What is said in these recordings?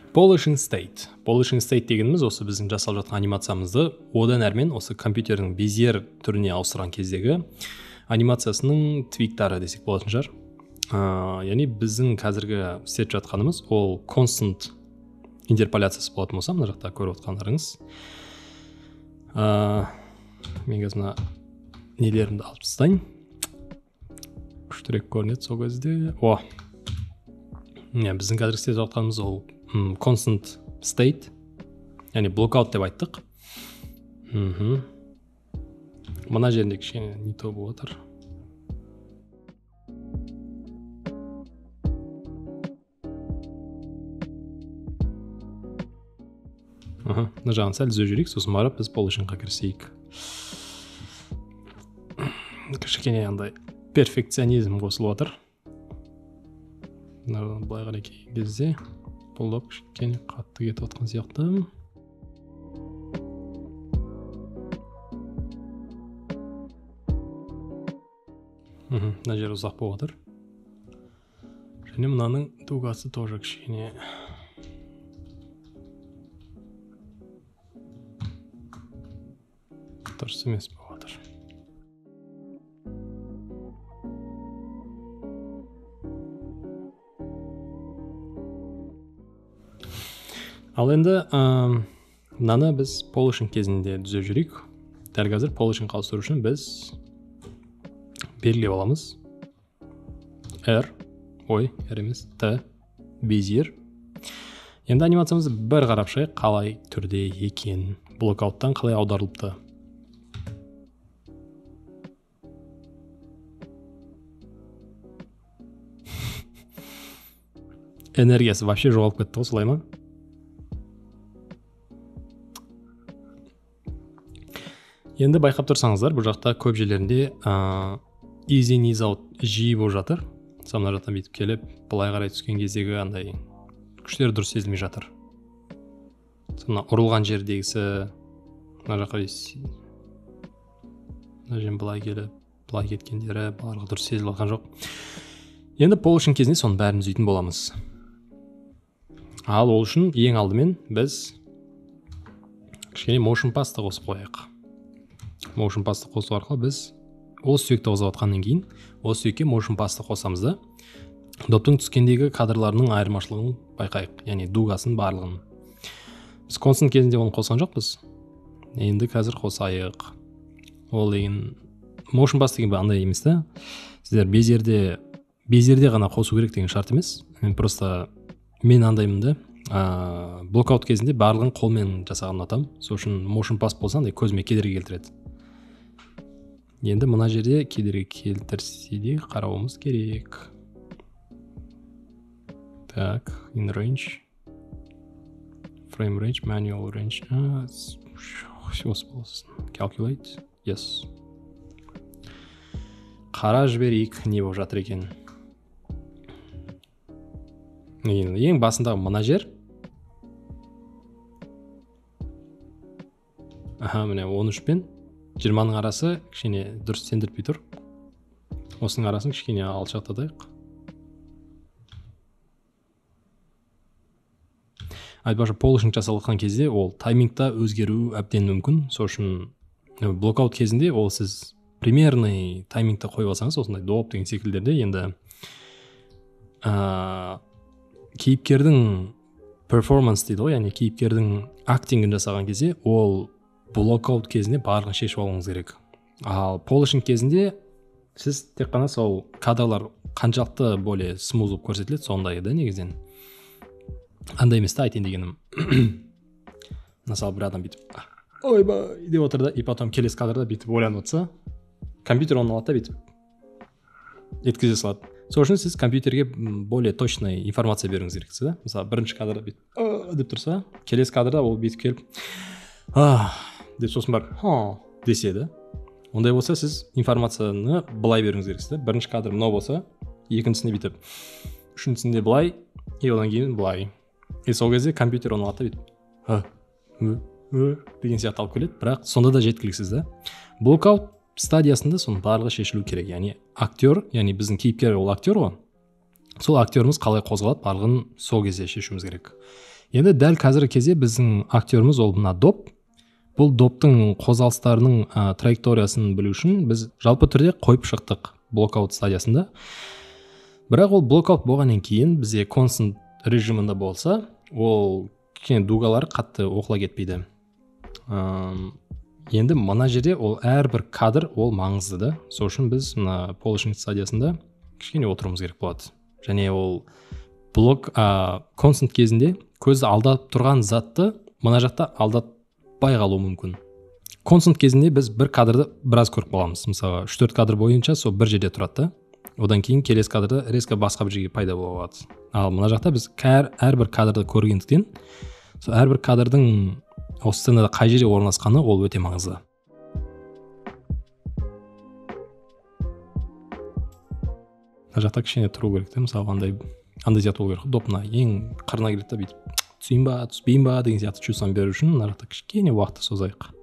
Polishing state. Polishing state дегеніміз осы біздің жасалып жатқан анимациямызды одан әрмен осы компьютердің безер түріне ауыстырған кездегі анимациясының твиктары десек болатын шығар. Яғни біздің қазіргі істеп жатқанымыз ол constant интерполяциясы болатын болса, мына жақта көріп отқандарыңыз. Мен қазір мына нелерімді алып тастайын. Күштірек көрінеді сол кезде. О! Міне, біздің қазір істеп жатқанымыз ол constant state, яғни blockout деп айттық. Мына жерінде кішкене не то болып отыр. Мына жағын сәл түзеп жіберейік, сосын барып біз polishingға кірісейік. Кішкене андай перфекционизм қосылып отыр. Мына былай қарай келген кезде бұл доп кішкене қатты кетіп отқан сияқты. Мына жер ұзақ болып отыр. Және мынаның дугасы тоже кішкене дұрыс емес болып отыр. Ал енді мынаны біз polishing кезінде түзеп жүрейік. Дәл қазір polishing ауыстыру үшін біз белгілеп аламыз. R, ой, R емес, T, Bezier. Енді анимациямызды бір қарап шығайық, қалай түрде екен, блокауттан қалай аударылыпты. Энергиясы вообще жоғалып кетті ғой, солай ма? Енді байқап тұрсаңыздар, бұл жақта көп жерлерінде easy in, easy out жиі болып жатыр. Мысалы, мына жақтан бүйтіп келіп, былай қарай түскен кездегі андай күштер дұрыс сезілмей жатыр. Мына ұрылған жердегісі, мына жаққа мына жерден былай келіп, былай кеткендері барлығы дұрыс сезіліп жатқан жоқ. Енді polishing кезінде соның бәрін түзейтін боламыз. Ал ол үшін ең алдымен біз кішкене motion path-ты қосып қояйық. Motion path-ты қосу арқылы біз ол сүйекті қозғап жатқаннан кейін ол сүйекке motion path-ты қосамыз да, доптың түскендегі кадрларының айырмашылығын байқайық, яғни дугасын барлығын. Біз constant кезінде оны қосқан жоқпыз. Енді қазір қосайық. Ол деген motion path деген андай емес та, сіздер безерде ғана қосу керек деген шарт емес. Мен просто мен андаймын да, блокаут кезінде барлығын қолмен жасаған ұнатамын. Сол үшін motion path болса андай көзіме кедергі келтіреді. Енді мына жерде кедергі келтірсе де қарауымыз керек. Так, in range, frame range, manual range. Осы болсын. Calculate, yes. Қара жіберейік, не болып жатыр екен. Ең басындағы мына жер. Аха, міне 13 пен 20-ның арасы кішкене дұрыс сендіртпей тұр. Осының арасын кішкене алшақтатайық. Айтпақшы, polishing жасалған кезде ол таймингта өзгеру әбден мүмкін. Сол үшін блокаут кезінде ол сіз примерный таймингті қойып алсаңыз, осындай доп деген секілдерде енді кейіпкердің перформанс дейді ғой, яғни кейіпкердің актингін жасаған кезде ол блокаут кезінде барлығын шешіп алуыңыз керек. Ал polishing кезінде сіз тек қана сол кадрлар қаншалықты более смуз болып көрсетіледі, сондай да негізінен. Андай емес та айтайын дегенім. Мысалы, бір адам бүйтіп ойбай деп отыр да, и потом келесі кадрда бүйтіп ойланып отырса, компьютер оны алады да бүйтіп еткізе салады. Сол үшін сіз компьютерге более точный информация беруіңіз керек, да? Мысалы, бірінші кадрда бүйтіп деп тұрса, келесі кадрда ол бүйтіп келіп деп сосын барып ха десе да. Ондай болса сіз информацияны былай беруіңіз керексіз да. Бірінші кадр мынау болса, екіншісінде бүйтіп, үшіншісінде былай, и одан кейін былай. И сол кезде компьютер оны алады да бүйтіп ха, ө, ө деген сияқты алып келеді, бірақ сонда да жеткіліксіз да. Блокаут стадиясында соның барлығы шешілу керек. Яғни актер, яғни біздің кейіпкер ол актер ғой. Сол актеріміз қалай қозғалады, барлығын сол кезде шешуіміз керек. Енді дәл қазіргі кезде біздің актеріміз ол мына доп. Бұл доптың қозғалыстарының траекториясын білу үшін біз жалпы түрде қойып шықтық блокаут стадиясында. Бірақ ол блокаут болғаннан кейін бізде constant режимінде болса, ол кішкене дугалар қатты оқыла кетпейді. Енді мына жерде ол әрбір кадр ол маңызды да. Сол үшін біз мына polishing стадиясында кішкене отыруымыз керек болады. Және ол блок constant кезінде көзді алдап тұрған затты мына жақта алдатпай қалуы мүмкін. Constant кезінде біз бір кадрды біраз көріп қаламыз. Мысалы, 3-4 кадр бойынша сол бір жерде тұрады да. Одан кейін келесі кадрда резко басқа бір жерге пайда бола алады. Ал мына жақта біз әрбір кадрды көргендіктен, сол әрбір кадрдың осы сценада қай жерде орналасқаны ол өте маңызды. Мына жақта кішкене тұру керек те, мысалы андай сияқты болу керек. Доп мына ең қырына келеді да, бүйтіп түсейін ба, түспейін ба деген сияқты чувствоны беру үшін мына жақта кішкене уақытты созайық.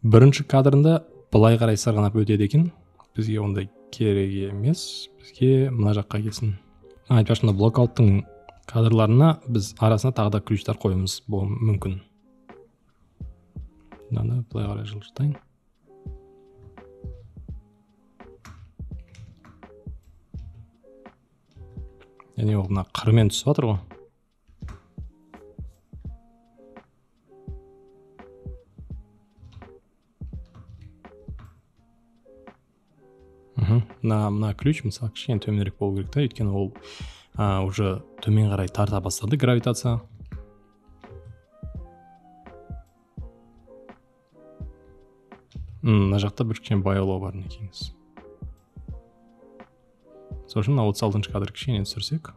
Бірінші кадрында былай қарай сырғанап өтеді екен. Бізге ондай керек емес, бізге мына жаққа келсін. Айтпақшы, мына блокауттың кадрларына біз арасына тағы да ключтар қоюымыз мүмкін. Мынаны былай қарай жылжытайын. Яғни ол мына қырымен түсіп жатыр ғой. Мына ключ мысалы кішкене төменірек болу керек та, өйткені ол уже төмен қарай тарта бастады гравитация. Мына жақта бір кішкене баяулау бар мінекейіңіз. Сол үшін мына 36-шы кадр кішкене түсірсек.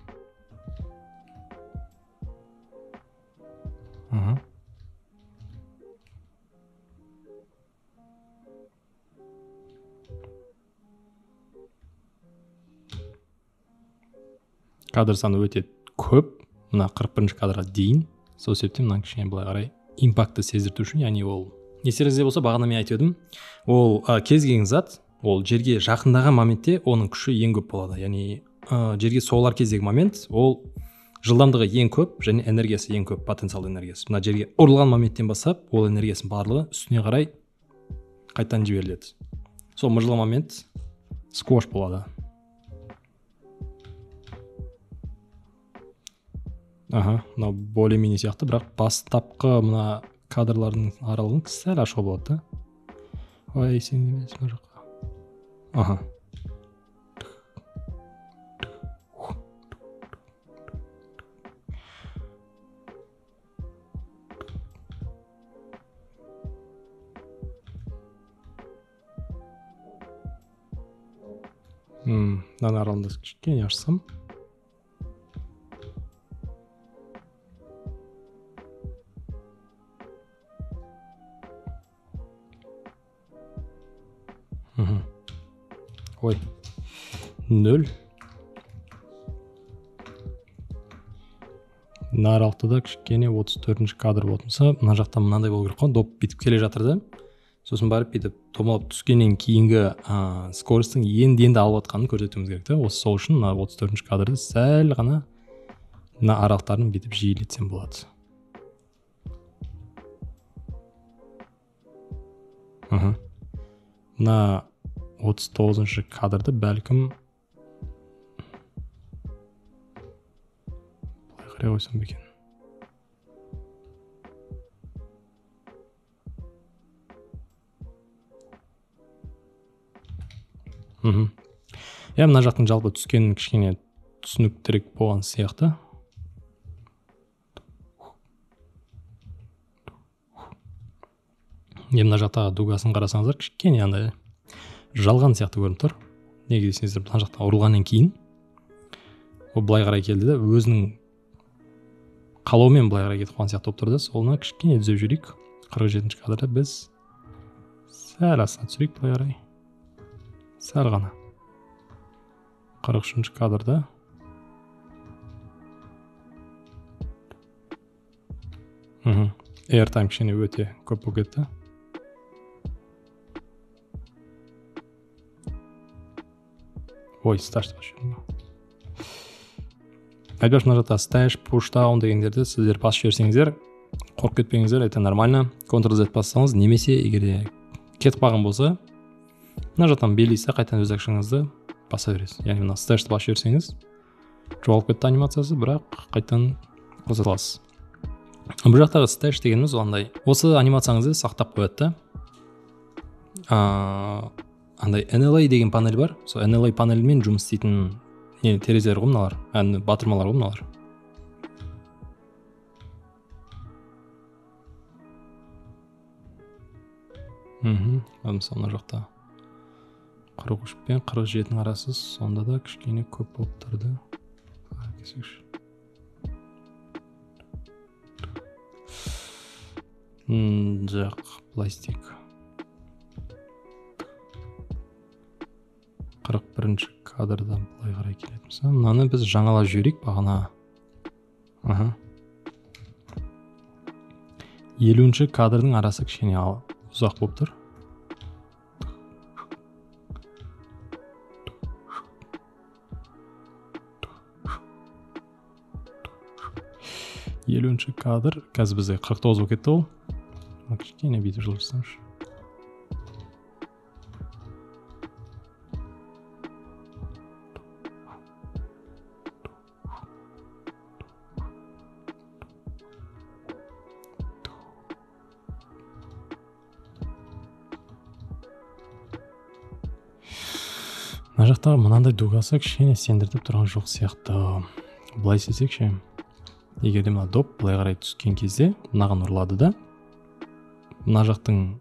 Кадр саны өте көп, мына 41-ші кадрға дейін. Сол себептен мына кішкене былай қарай импактты сездірту үшін, яғни ол естеріңізде болса, бағана мен айтып едім, ол кез келген зат, ол жерге жақындаған моментте оның күші ең көп болады. Яғни жерге соғылар кездегі момент, ол жылдамдығы ең көп және энергиясы ең көп, потенциалды энергиясы. Мына жерге ұрылған моменттен бастап, ол энергиясының барлығы үстіне қарай қайтадан жіберіледі. Сол мыжылған момент сквош болады. Аха, мынау более-менее сияқты, бірақ бастапқы мына кадрлардың аралығын сәл ашуға болады да. Ой, сен емес, мына жаққа. Аха. Мынаның аралығын кішкене ашсам. Ой, 0. Мына аралықта да кішкене 34-ші кадр болатын болса, мына жақта мынандай болу керек қой, доп бүйтіп келе жатыр да. Сосын барып бүйтіп домалап түскеннен кейінгі скоростың енді-енді алып жатқанын көрсетуіміз керек та. Осы сол үшін мына 34-ші кадрды сәл ғана мына аралықтарын бүйтіп жиілетсем болады. Мына 39-шы кадрды бәлкім былай қарай қойсам ба екен. Иә, мына жақтың жалпы түскенін кішкене түсініктірек болған сияқты. Мына жақтағы дугасын қарасаңыздар, кішкене андай жалған сияқты көрініп тұр. Неге десеңіздер, мына жақтан ұрылғаннан кейін ол былай қарай келді де, өзінің қалауымен былай қарай кетіп қалған сияқты болып тұр да. Соны кішкене түзеп жіберейік. 47-ші кадрда біз сәл астына түсірейік былай қарай. Сәл ғана. 43-ші кадрда Airtime кішкене өте көп болып кетті. Ой, stash деп ашып. Айтпақшы, мына жақта stash, push down дегендерді сіздер басып жіберсеңіздер, қорқып кетпеңіздер, это нормально. Ctrl Z бассаңыз, немесе егер де кетіп қалған болса, мына жақтан белгілейсіз, қайтадан өз ақшаңызды баса бересіз. Яғни мына stashты басып жіберсеңіз, жоғалып кетті анимациясы, бірақ қайтадан қоса аласыз. Бұл жақтағы stash дегеніміз андай, осы анимацияңызды сақтап қояды да. Андай NLA деген панель бар. Сол NLA панельмен жұмыс істейтін не терезелер ғой мыналар, батырмалар ғой мыналар. Мысалы мына жақта 43 пен 47-нің арасы сонда да кішкене көп болып тұрды. Жақ пластик. 41-ші кадрдан былай қарай келетін. Мынаны біз жаңалап жіберейік бағана. 50-ші кадрдың арасы кішкене ұзақ болып тұр. 50-ші кадр, қазір бізде 49 болып кетті ол. Кішкене бүйтіп жылжытсаңшы. Мына жақта мынандай дугасы кішкене сендіртіп тұрған жоқ сияқты. Былай істесек ше, егер де мына доп былай қарай түскен кезде мынаған ұрылады да, мына жақтың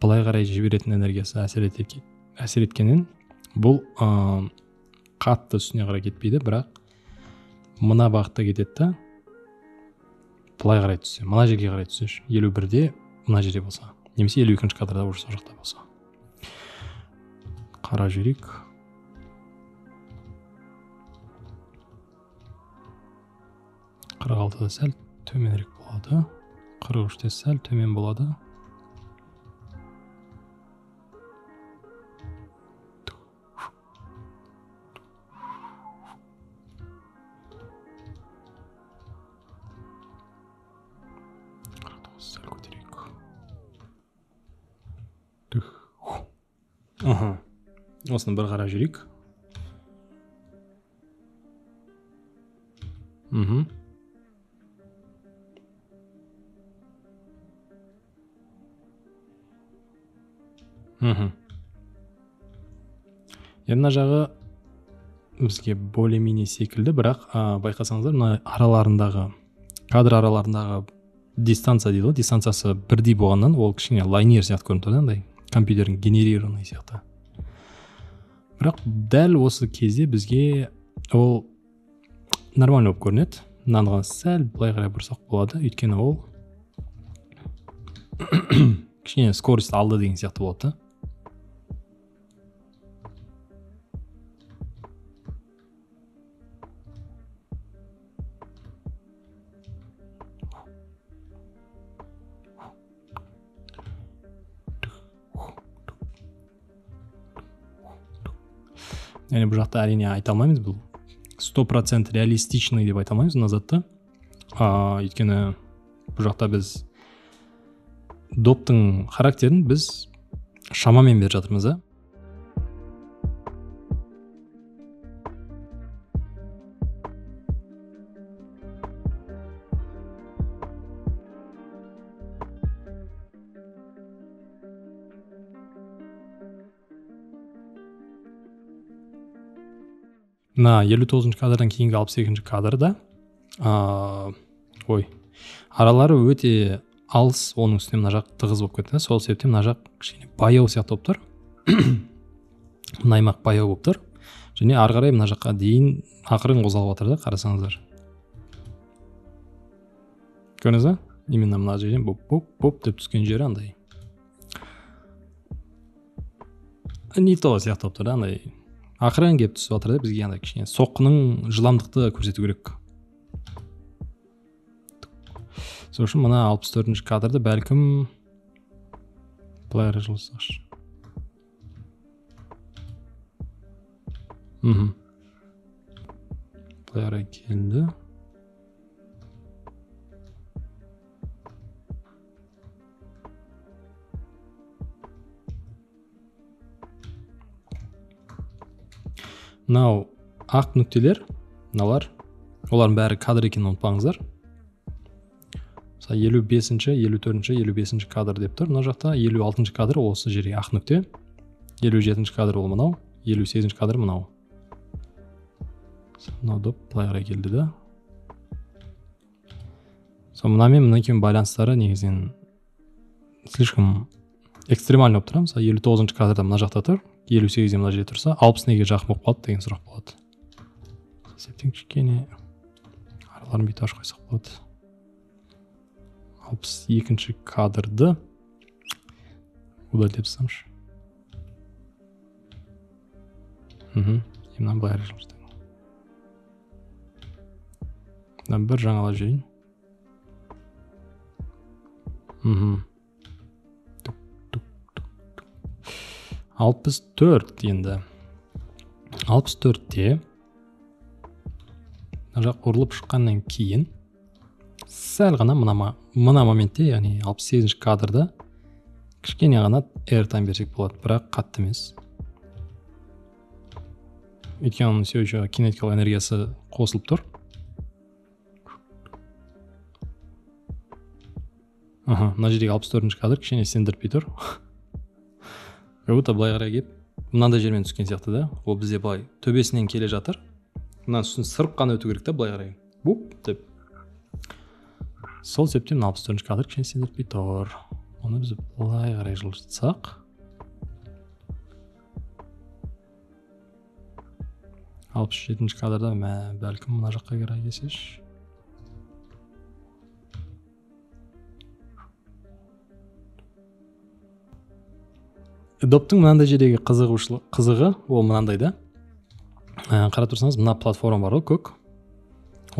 былай қарай жіберетін энергиясы әсер еткеннен бұл қатты үстіне қарай кетпейді, бірақ мына бағытта кетеді да, былай қарай түссе, мына жерге қарай түссе, 51-де мына жерде болса, немесе 52-ші кадрда уже сол жақта болса. Қара жіберейік. Қырық алтыда сәл төменірек болады, 43-те сәл төмен болады. Сәл көтерейік. Осыны бір қарап жіберейік. Енді мына жағы бізге более-менее секілді, бірақ байқасаңыздар, мына араларындағы, кадр араларындағы дистанция дейді ғой, дистанциясы бірдей болғаннан ол кішкене лайнер сияқты көрініп тұр да, андай компьютердің генерированный сияқты. Бірақ дәл осы кезде бізге ол нормально болып көрінеді. Мынаны сәл былай қарай бұрсақ болады, өйткені ол кішкене скорость алды деген сияқты болады да. Яғни бұл жақта әрине айта алмаймыз, бұл 100% реалистичный деп айта алмаймыз мына затты. Өйткені бұл жақта біз доптың характерін біз шамамен беріп жатырмыз да. Мына 59-шы кадрдан кейінгі 62-ші кадрда аралары өте алыс, оның үстіне мына жақ тығыз болып кетті. Сол себептен мына жақ кішкене баяу сияқты болып тұр. Мына аймақ баяу болып тұр. Және ары қарай мына жаққа дейін ақырын қозғалып жатыр да, қарасаңыздар. Көрдіңіз ба? Именно мына жерден боп-боп-боп деп түскен жері андай. Не то сияқты болып тұр да, андай. Ақырын келіп түсіп жатыр да, бізге андай кішкене соққының жылдамдықты көрсету керек. Сол үшін мына 64-ші кадрды бәлкім былай қарай жылжытсақшы. Былай қарай келді. Мынау ақ нүктелер, мыналар, олардың бәрі кадр екенін ұмытпаңыздар. Мысалы 55-ші, 54-ші, 55-ші кадр деп тұр. Мына жақта 56-шы кадр ол осы жерге ақ нүкте. 57-ші кадр ол мынау, 58-ші кадр мынау. Мынау доп былай қарай келді да. Сол мына мен мына екеуінің байланыстары негізінен слишком экстремально болып тұр. Мысалы 59-шы кадрда мына жақта тұр, 58-де мына жерде тұрса, 60 неге жақын болып қалды деген сұрақ болады. Сол себептен кішкене араларын бүйтіп ашып қойсақ болады. 62-ші кадрды удалить тастамшы. Мынаны былай қарай жылжытайын. Мынаны бір жаңалап жіберейін. 64 енді. 64-те мына жақ ұрылып шыққаннан кейін сәл ғана мына моментте, яғни 68-ші кадрда кішкене ғана airtime берсек болады, бірақ қатты емес. Өйткені оның все еще кинетикалық энергиясы қосылып тұр. Мына жердегі 64-ші кадр кішкене сендіртпей тұр. Как будто былай қарай келіп, мынандай жермен түскен сияқты да. Ол бізде былай төбесінен келе жатыр. Мынаның үстін сырып қана өту керек та, былай қарай. Буп деп. Сол себептен мына 64-ші кадр кішкене сендіртпей тұр. Оны біз былай қарай жылжытсақ. 67-ші кадрда бәлкім мына жаққа қарай келсеші. Доптың мынандай жердегі қызығы ол мынандай да. Қарап тұрсаңыз, мына платформа бар ғой, көк.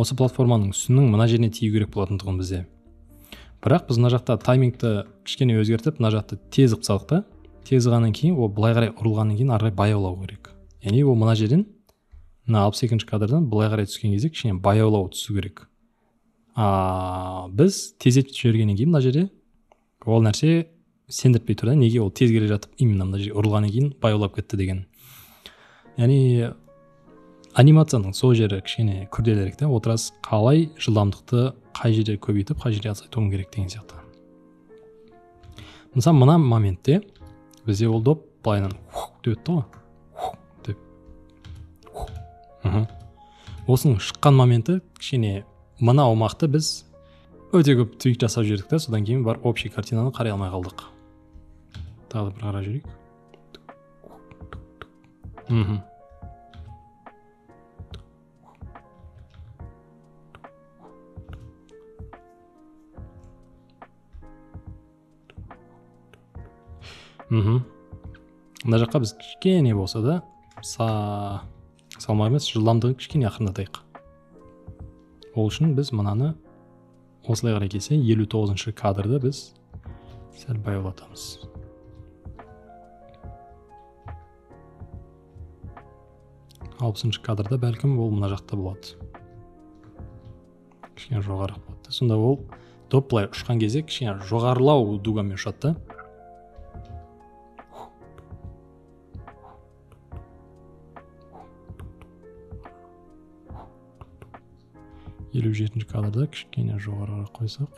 Осы платформаның үстінің мына жеріне тию керек болатын тұғын бізде. Бірақ біз мына жақта таймингті кішкене өзгертіп, мына жақты тез қылып салдық та. Тез қылғаннан кейін ол былай қарай ұрылғаннан кейін ары қарай баяулау керек. Яғни ол мына жерден, мына 62-ші кадрдан былай қарай түскен кезде кішкене баяулау түсу керек. Біз тездетіп жібергеннен кейін мына жерде ол нәрсе сендіртпей тұр да, неге ол тез келе жатып именно мына жерге ұрылғаннан кейін баяулап кетті деген. Яғни анимацияның сол жері кішкене күрделірек та, отырасыз қалай жылдамдықты қай жерде көбейтіп, қай жерде азайтуым керек деген сияқты. Мысалы мына моментте бізде ол доп былайынан деп өтті ғой. Деп. Осының шыққан моменті кішкене мына аумақты біз өте көп твик жасап жібердік та, содан кейін барып общий картинаны қарай алмай қалдық. Тағы да бір қарап жіберейік. Мына жаққа біз кішкене болса да салмақ емес, жылдамдығын кішкене ақырындатайық. Ол үшін біз мынаны осылай қарай келсе, 59-шы кадрды біз сәл баяулатамыз. 60-шы кадрда бәлкім ол мына жақта болады. Кішкене жоғарырақ болады. Сонда ол доп былай ұшқан кезде кішкене жоғарылау дугамен ұшады да. 57-ші кадрда кішкене жоғарырақ қойсақ.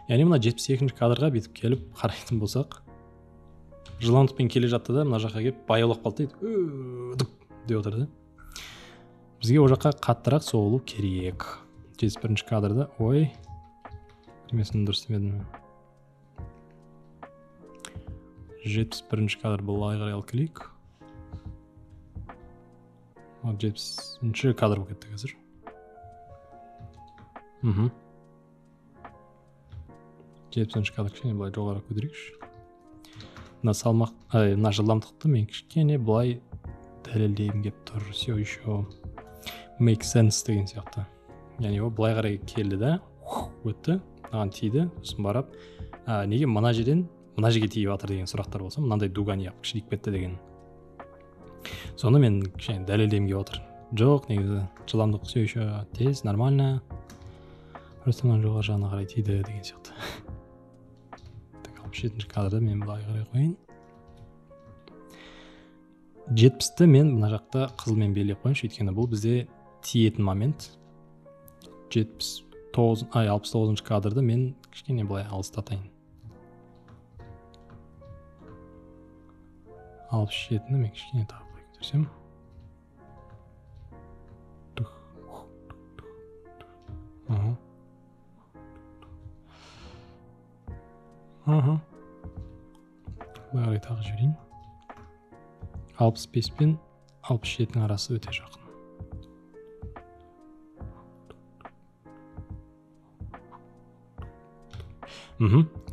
Яғни мына 72-ші кадрға бүйтіп келіп қарайтын болсақ, жылдамдықпен келе жатты да, мына жаққа келіп баяулап қалды дейді, деп отырды. Бізге ол жаққа қаттырақ соғылу керек. 71-ші кадрда, ой, немесін дұрыс істемедім. 71-ші кадр былай қарай алып келейік. 70-ші кадр болып кетті қазір. 70-ші кадр кішкене былай жоғары көтерейікші. Мына салмақ, мына жылдамдықты мен кішкене былай дәлелдегім келіп тұр. Все еще make sense деген сияқты. Яғни ол былай қарай келді да, өтті, мынаған тиді, сосын барып, неге мына жерден мына жерге тиіп жатыр деген сұрақтар болса, мынандай дуга неғып кішірейіп кетті деген. Соны мен кішкене дәлелдегім келіп отыр. Жоқ, негізі жылдамдық все еще тез, нормально. Просто мына жоғары жағына қарай тиді деген сияқты. Так, 67-ші кадрды мен былай қарай қояйын. 70-ті мен мына жақта қызылмен белгілеп қояйыншы, өйткені бұл бізде тиетін момент. 69-шы кадрды мен кішкене былай алыстатайын. 67-ні мен кішкене тағы былай көтерсем. Былай қарай тағы жіберейін. 65 пен 67-нің арасы өте жақын.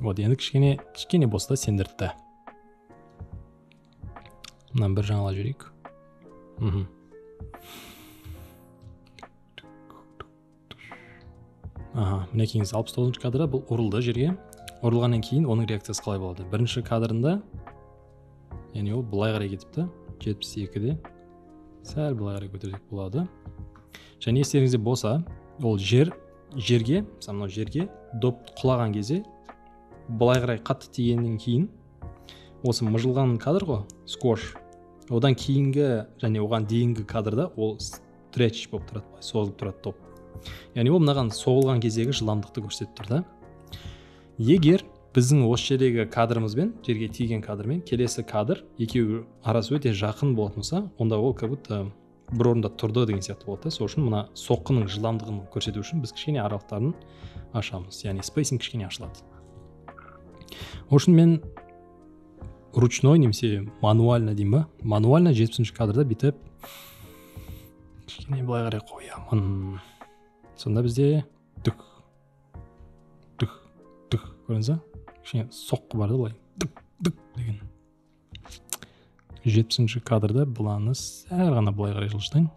Вот енді кішкене болса да сендіртті. Мынаны бір жаңалап жіберейік. Аха, мінекейіңіз, 69-шы кадрда бұл ұрылды жерге. Ұрылғаннан кейін оның реакциясы қалай болады? Бірінші кадрында, яғни ол былай қарай кетіпті, 72-де сәл былай қарай көтерсек болады. Және естеріңізде болса, ол жерге, мысалы мынау жерге доп құлаған кезде былай қарай қатты тигеннен кейін осы мыжылған кадр ғой, скош. Одан кейінгі және оған дейінгі кадрда ол стретч болып тұрады, былай созылып тұрады топ. Яғни ол мынаған соғылған кездегі жылдамдықты көрсетіп тұр да. Егер біздің осы жердегі кадрымызбен, жерге тиген кадрмен келесі кадр екеуі арасы өте жақын болатын болса, онда ол как будто бір орында тұрды деген сияқты болады да. Сол үшін мына соққының жылдамдығын көрсету үшін біз кішкене аралықтарын ашамыз. Яғни спейсинг кішкене ашылады. Ол үшін мен ручной немесе мануально деймін ба? Мануально 70-ші кадрда бүйтіп кішкене былай қарай қоямын. Сонда бізде түк түк түк, көрдіңіз ба? Кішкене соққы бар да былай түк түк деген. 70-ші кадрда бұланы сәл ғана былай қарай жылжытайын.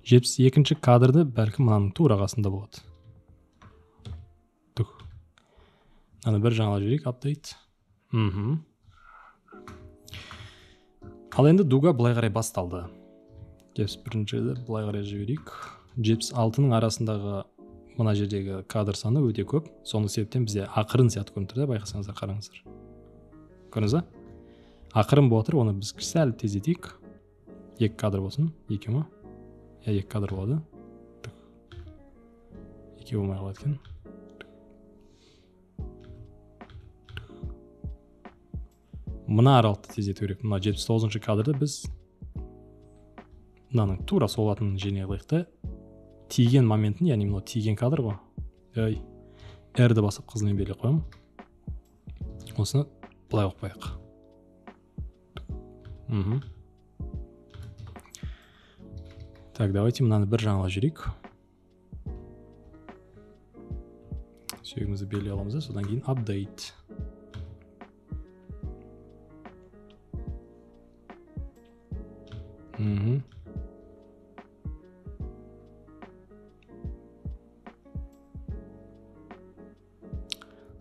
72-ші кадрда бәлкім мынаның тура қасында болады. Түк. Мынаны бір жаңалап жіберейік, апдейт. Ал енді дуга былай қарай басталды. 71-шіді былай қарай жіберейік. 76-ның арасындағы мына жердегі кадр саны өте көп. Соның себептен бізде ақырын сияқты көрініп тұр да, байқасаңыздар, қараңыздар. Көрдіңіз ба? Ақырын болып отыр, оны біз сәл тездетейік. 2 кадр болсын, 2 ма? Иә, 2 кадр болады. 2 болмай қалады екен. Мына аралықты тездету керек. Мына 79-шы кадрда біз мынаның тура соғылатын жеріне қояйық та, тиген моментін, яғни мынау тиген кадр ғой. R-ді басып қызылмен белгілеп қоямын. Осыны былай қойып қояйық. Так, давайте мынаны бір жаңалап жіберейік. Сүйегімізді белгілей аламыз да, содан кейін update.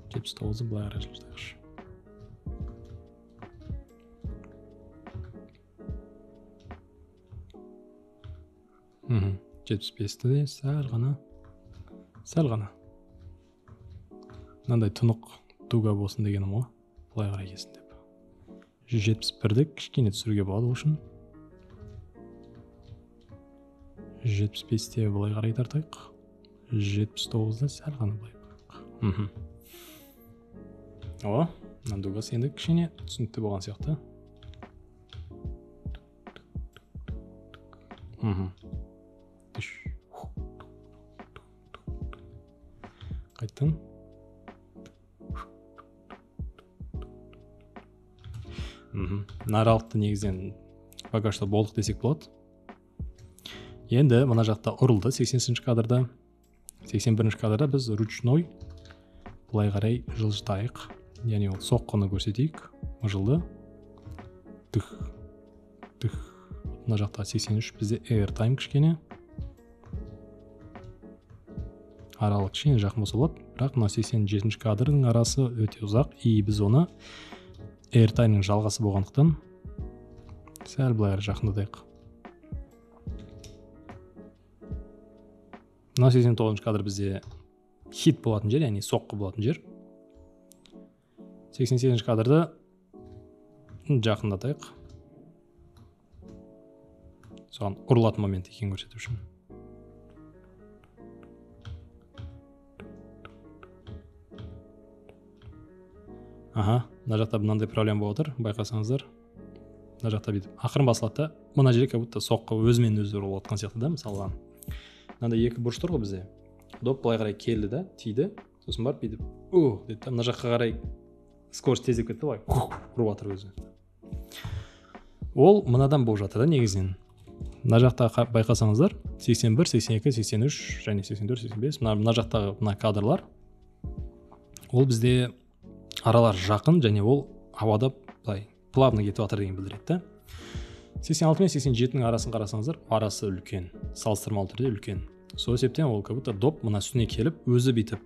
Жетпіс тоғызды былай қарай жылжытайықшы. 75-ті де сәл ғана, сәл ғана. Мынандай тұнық дуга болсын дегенім ғой, былай қарай келсін деп. 171-ді кішкене түсіруге болады ол үшін. 175-те былай қарай тартайық. 179-да сәл ғана былай қояйық. О, мына дугасы енді кішкене түсінікті болған сияқты. Қайттым. Мына аралықты негізінен пока что болдық десек болады. Енді мына жақта ұрылды 80-ші кадрда. 81-ші кадрда біз ручной былай қарай жылжытайық. Яғни ол соққыны көрсетейік. Мыжылды. Түх. Түх. Мына жақта 83 бізде airtime кішкене. Аралық кішкене жақын болса болады, бірақ мына 87-ші кадрдың арасы өте ұзақ, и біз оны airtime-ның жалғасы болғандықтан сәл былай қарай жақындатайық. Мына 89-шы кадр бізде хит болатын жер, яғни соққы болатын жер. 88-ші кадрды жақындатайық. Соған ұрылатын момент екенін көрсету үшін. Аха, мына жақта мынандай проблема болып отыр, байқасаңыздар. Мына жақта бүйтіп ақырын басылады да, мына жерге как будто соққы өзімен өзі ұрылып жатқан сияқты да, мысалға. Мынандай екі бұрыш тұр ғой бізде. Доп былай қарай келді да, тиді, сосын барып бүйтіп, у деді да, мына жаққа қарай скорость тездеп кетті, былай ұрып жатыр өзі. Ол мынадан болып жатыр да негізінен. Мына жақта байқасаңыздар, 81, 82, 83 және 84, 85, мына жақтағы мына кадрлар, ол бізде аралар жақын және ол ауада былай плавно кетіп жатыр деген білдіреді да. 86 мен 87-нің арасын қарасаңыздар, арасы үлкен, салыстырмалы түрде үлкен. Сол себептен ол как будто доп мына үстіне келіп, өзі бүйтіп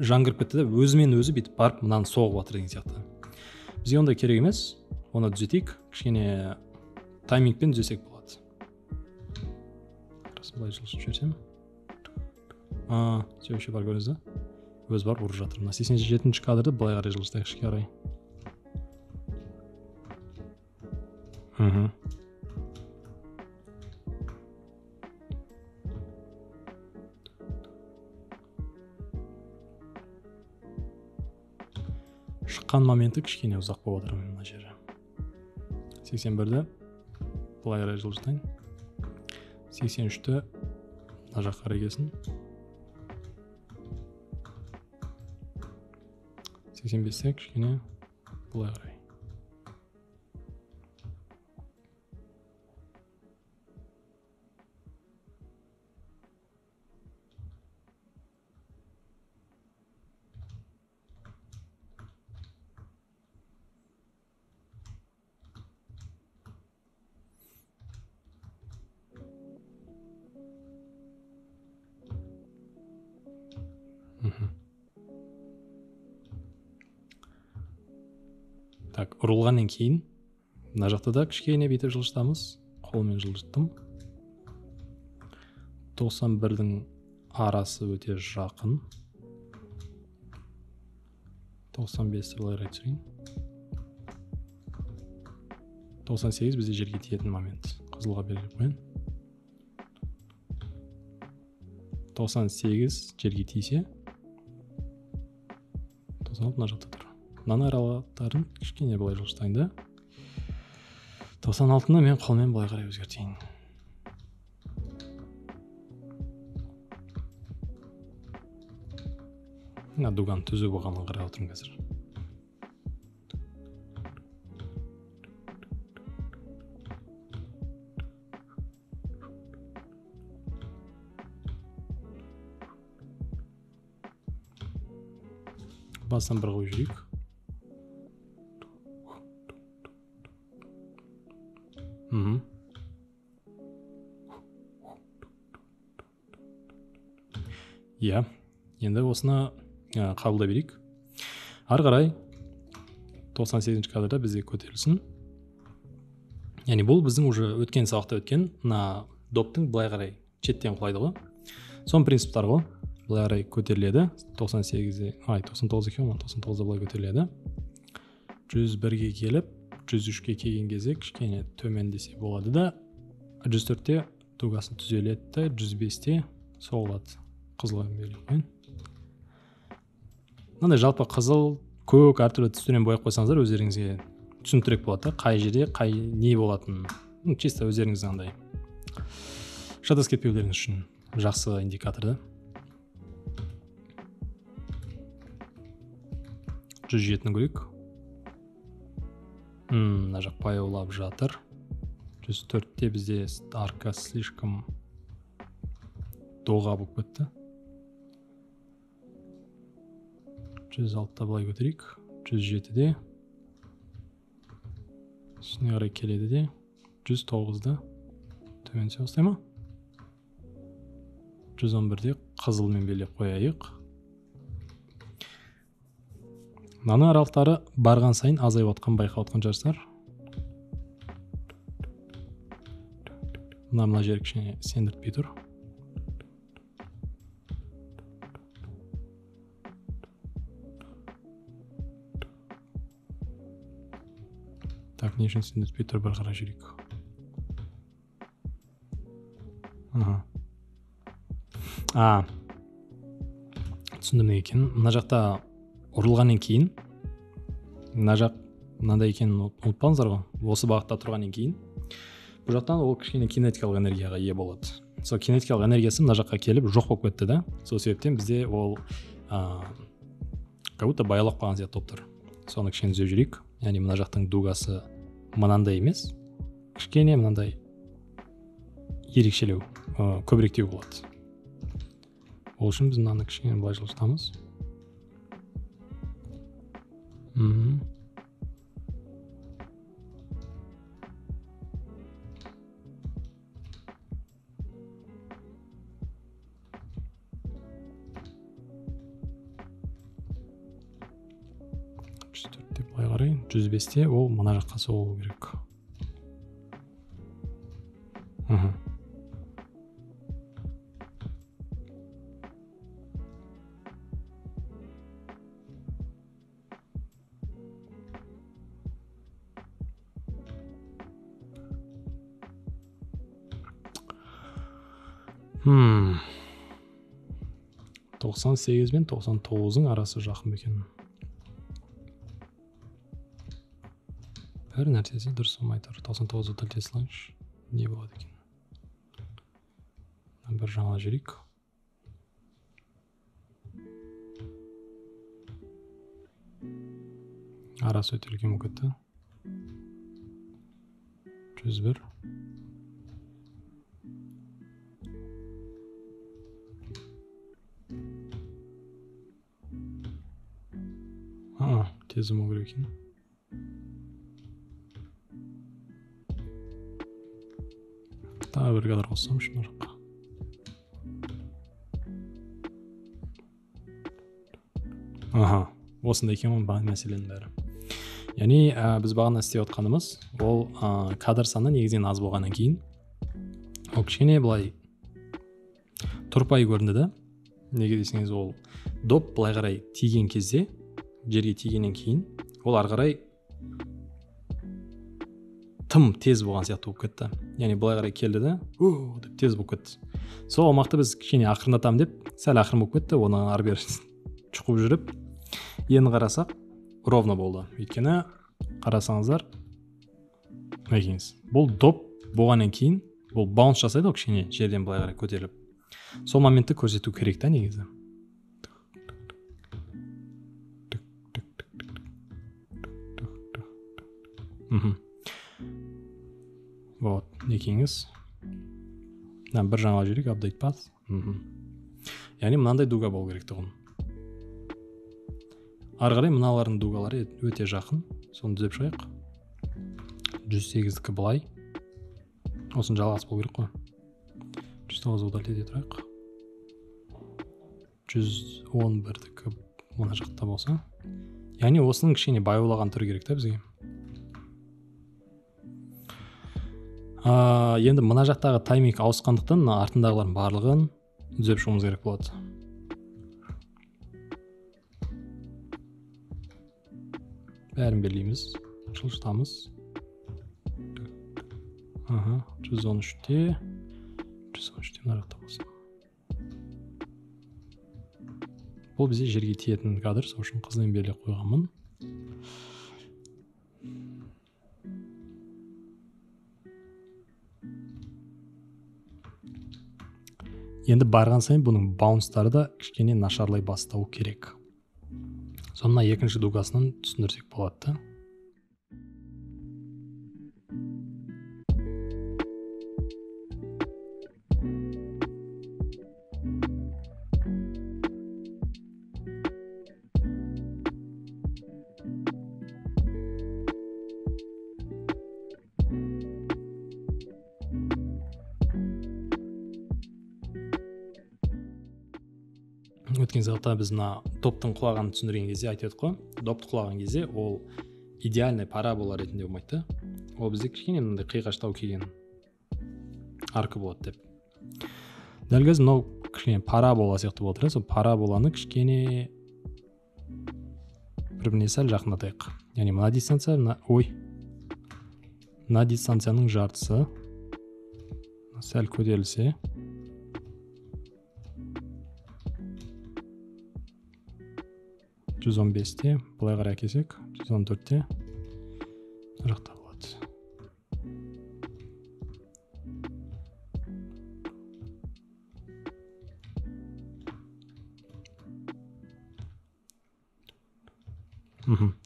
жан кіріп кетті да, өзімен өзі бүйтіп барып мынаны соғып жатыр деген сияқты. Бізге ондай керек емес, оны түзетейік, кішкене таймингпен түзесек болады. Раз былай жылжытып жіберсем. Все еще бар, көрдіңіз ба? Өз барып ұрып жатыр. Мына 87-ші кадрды былай қарай жылжытайық ішке қарай. Шыққан моменті кішкене ұзақ болып жатыр мына жері. 81-ді былай қарай жылжытайын. 83-ті мына жаққа қарай келсін. 85-те кішкене былай қарай. Так, ұрылғаннан кейін мына жақта да кішкене бүйтіп жылжытамыз. Қолмен жылжыттым. 91-дің арасы өте жақын. 95-ті былай қарай түсірейін. 98 бізде жерге тиетін момент. Қызылға белгілеп қояйын. 98 жерге тисе, 96 мына жақта тұр. Мынаның аралықтарын кішкене былай жылжытайын да. 96-ны мен қолмен былай қарай өзгертейін. Мына дуганың түзу болғанын қарап отырмын қазір. Басынан бір қойып жіберейік. Иә, енді осыны қабылдай берейік. Ары қарай 98-ші кадрда бізде көтерілсін. Яғни бұл біздің уже өткен сабақта өткен мына доптың былай қарай шеттен құлайды ғой. Соның принциптары ғой. Былай қарай көтеріледі. 98-де, 99 екен ғой, 99-да былай көтеріледі. 101-ге келіп, 103-ке келген кезде кішкене төмендесе болады да, 104-те дугасын түзеледі да, 105-те соғылады. Қызылға белгілеп қояйын. Мынандай жалпы қызыл, көк әртүрлі түстермен бояп қойсаңыздар өздеріңізге түсініктірек болады да, қай жерде қай не болатынын. Чисто өздеріңіз андай шатасып кетпеулеріңіз үшін жақсы индикатор да. 107-ні көрейік. Мына жақ баяулап жатыр. 104-те бізде арка слишком доға болып кетті. 106-та былай көтерейік. 107-де үстіне қарай келеді де, 109-да төмен түсе бастай ма? 111-де қызылмен белгілеп қояйық. Мынаның аралықтары барған сайын азайып отқан байқап отқан шығарсыздар. Мына жер кішкене сендіртпей тұр. Так, не үшін сендіртпей тұр, бір қарап жіберейік. Аха. Түсіндім не екенін. Мына жақта ұрылғаннан кейін, мына жақ мынандай екенін ұмытпаңыздар ғой. Осы бағытта тұрғаннан кейін, бұл жақтан ол кішкене кинетикалық энергияға ие болады. Сол кинетикалық энергиясы мына жаққа келіп жоқ болып кетті да. Сол себептен бізде ол как будто баяулап қалған сияқты болып тұр. Соны кішкене түзеп жіберейік. Яғни мына жақтың дугасы мынандай емес, кішкене мынандай ерекшелеу, көбіректеу болады. Ол үшін біз мынаны кішкене былай жылжытамыз. Деп былай қарай, 105-те ол мына жаққа соғылу керек. Хм. 98 мен 99-ың арасы жақын екен. Бір нәрсесі дұрыс болмай тұр. 99-ды тілте салайыншы. Не болады екен? Бір жаңа жіберейік. Арасы өте үлкен болып кетті. 101. Тез болмау керек екен. Тағы бір кадр қоссам мына жаққа. Аха, осындай екен ғой мәселенің бәрі. Яғни біз бағана істеп отқанымыз, ол кадр саны негізінен аз болғаннан кейін, ол кішкене былай тұрпайы көрінді да. Неге десеңіз, ол доп былай қарай тиген кезде, жерге тигеннен кейін, ол ары қарай тым тез болған сияқты болып кетті. Яғни былай қарай келді да, деп тез болып кетті. Сол аумақты біз кішкене ақырындатам деп, сәл ақырын болып кетті, оны ары бері шұқып жүріп, енді қарасақ, ровно болды. Өйткені қарасаңыздар, мінекейіңіз, бұл доп болғаннан кейін, бұл баунс жасайды ғой кішкене жерден былай қарай көтеріліп. Сол моментті көрсету керек та негізі. Вот, некеңіз. Бір жаңа жіберейік, update path. Яғни мынандай дуга болу керек тұғын. Ары қарай мыналардың дугалары өте жақын. Соны түзеп шығайық. 108-дікі былай. Осының жалғасы болу керек қой. 109 удалить ете тұрайық. 111-дікі мына жақта болса. Яғни осының кішкене баяулаған түрі керек та бізге. Енді мына жақтағы тайминг ауысқандықтан мына артындағылардың барлығын түзеп шығуымыз керек болады. Бәрін белгілейміз, жылжытамыз. Аха, 113-те, 113-те мына жақта болсын. Бұл бізде жерге тиетін кадр, сол үшін қызылмен белгілеп қойғанмын. Енді барған сайын бұның баунстары да кішкене нашарлай бастауы керек. Соны мына екінші дугасынан түсіндірсек болады да. Өткен сабақта біз мына доптың құлағанын түсіндірген кезде айтып едік қой, допты құлаған кезде ол идеальный парабола ретінде болмайды да, ол бізде кішкене мынандай қиғаштау келген арка болады деп. Дәл қазір мынау кішкене парабола сияқты болып отыр, сол параболаны кішкене бір-біріне сәл жақындатайық. Яғни мына дистанция, мына дистанцияның жартысы сәл көтерілсе, 115-те, былай қарай әкелсек, 114-те мына жақта болады.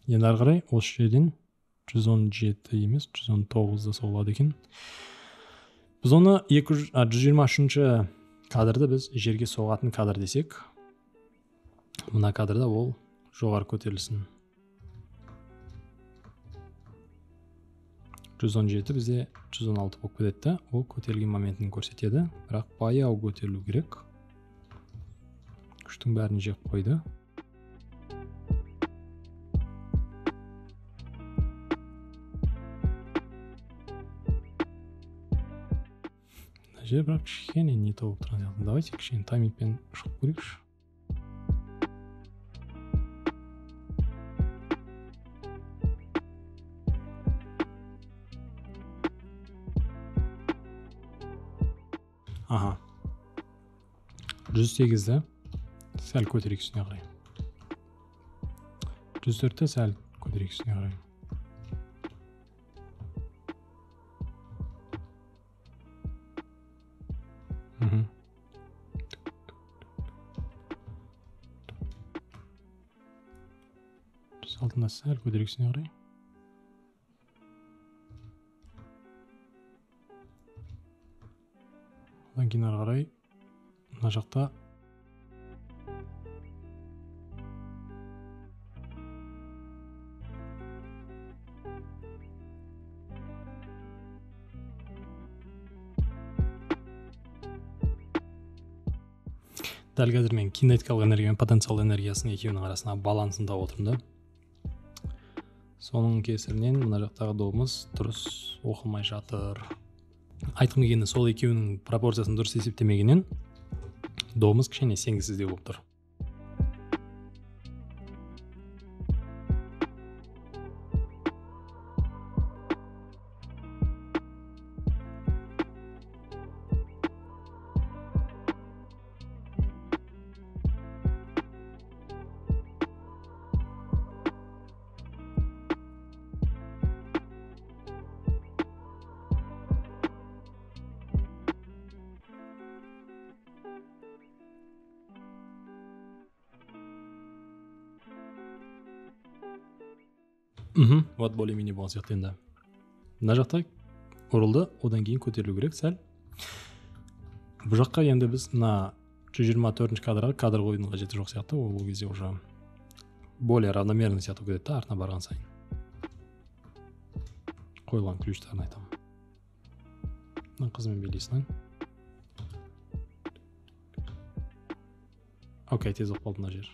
Енді ары қарай осы жерден 117 емес, 119-да соғылады екен. Біз оны 123-ші кадрды біз жерге соғатын кадр десек, мына кадрда ол жоғары көтерілсін. 117 бізде 116 болып кетеді да, ол көтерілген моментін көрсетеді, бірақ баяу көтерілу керек. Күштің бәрін жеп қойды. Мына жер бірақ кішкене не то болып тұрған сияқты. Давайте кішкене таймингпен шығып көрейікші. Аха. 108-ді сәл көтерейік үстіне қарай. 104-ті сәл көтерейік үстіне қарай. Жүз алтыны сәл көтерейік үстіне қарай. Одан кейін ары қарай мына жақта дәл қазір мен кинетикалық энергия мен потенциал энергиясының екеуінің арасына балансын тауып отырмын да. Соның кесірінен мына жақтағы добымыз дұрыс оқылмай жатыр. Айтқым келгені, сол екеуінің пропорциясын дұрыс есептемегеннен добымыз кішкене сенгісіздеу болып тұр. Вот более-менее болған сияқты енді. Мына жақта ұрылды, одан кейін көтерілу керек сәл. Бұл жаққа енді біз мына 124-ші кадрға кадр қоюдың қажеті жоқ сияқты, ол кезде уже более равномерный сияқты кетеді да, артына барған сайын. Қойылған ключтарын айтамын. Мына қызымен билей салайын. Окей, тез оқып қалды мына жер.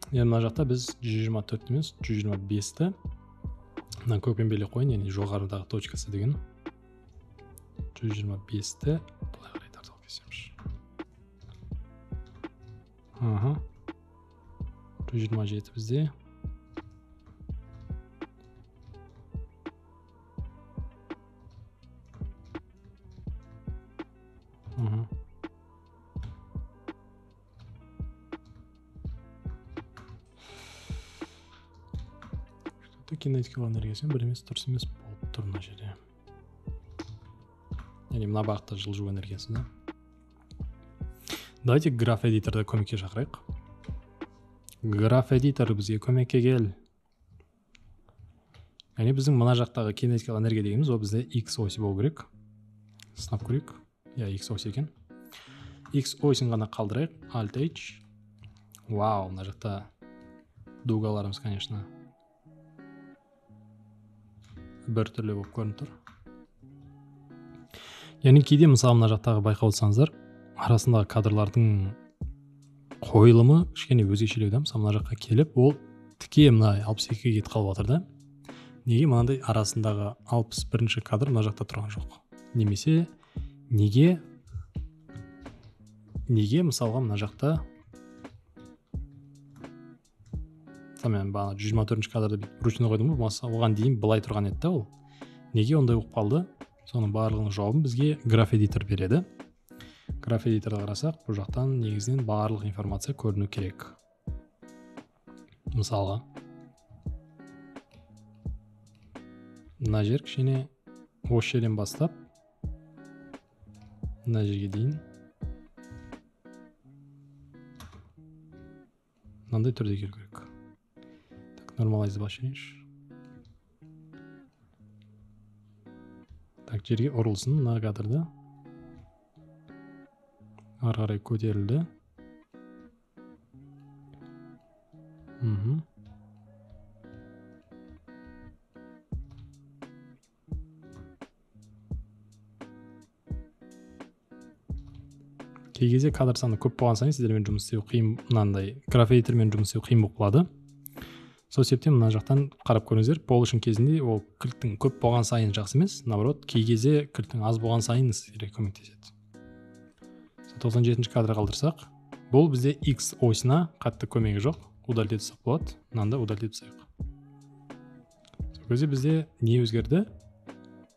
Енді мына жақта біз 124 емес, 125-ті мына көкпен белгілеп қояйын, яғни жоғарыдағы точкасы деген 125-ті былай қарай тартып алып келсемші. 127 бізде. Кинетикалық энергиясы бір емес, дұрыс емес болып тұр мына жерде. Яғни мына бағытта жылжу энергиясы да. Давайте граф эдиторды көмекке шақырайық. Граф эдитор бізге көмекке кел. Яғни біздің мына жақтағы кинетикалық энергия дегеніміз ол бізде x осі болу керек. Сынап көрейік. Иә, x осі екен. X осін ғана қалдырайық. Alt H. Вау, мына жақта дугаларымыз, конечно, бір түрлі болып көрініп тұр. Яғни кейде мысалы мына жақтағы байқап отырсаңыздар, арасындағы кадрлардың қойылымы кішкене өзгешелеу да. Мысалы мына жаққа келіп, ол тіке мына 62-ге кетіп қалып жатыр да. Неге мынандай арасындағы 61-ші кадр мына жақта тұрған жоқ? Немесе неге мысалға мына жақта мен бағана 124-ші кадрды бүйтіп ручной қойдым ғой, болмаса оған дейін былай тұрған еді да ол. Неге ондай болып қалды? Соның барлығының жауабын бізге граф эдитор береді. Граф эдиторды қарасақ, бұл жақтан негізінен барлық информация көріну керек. Мысалға, мына жер кішкене осы жерден бастап мына жерге дейін мынандай түрде келу керек. Так, нормалайзды басып жіберейінші. Так, жерге ұрылсын мына кадрды. Ары қарай көтерілді. Кей кезде кадр саны көп болған сайын сіздермен жұмыс істеу қиын, мынандай граф эдитормен жұмыс істеу қиын болып қалады. Сол себептен мына жақтан қарап көріңіздер. Polishing кезінде ол кілттің көп болған сайын жақсы емес, наоборот, кей кезде кілттің аз болған сайын сіздерге көмектеседі. 97-ші кадрға қалдырсақ, бұл бізде X осына қатты көмегі жоқ, удалить етсек болады. Мынаны да удалить етсек. Сол кезде бізде не өзгерді?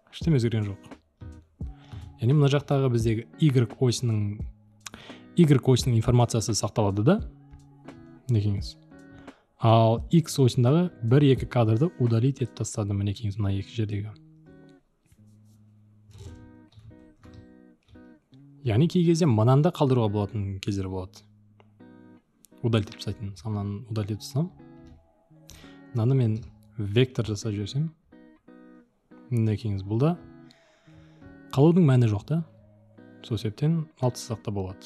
Ештеңе өзгерген жоқ. Яғни мына жақтағы біздегі Y осының информациясы сақталады да, мінекейіңіз. Ал X осындағы 1-2 кадрды удалить етіп тастады, мінекейіңіз, мына екі жердегі. Яғни кей кезде мынаны да қалдыруға болатын кездер болады. Удалить етіп тастайтын. Мысалы, мынаны удалить етіп тастасам, мынаны мен вектор жасап жіберсем, мінекейіңіз, бұл да қалудың мәні жоқ та. Сол себептен алып тастасақ та болады.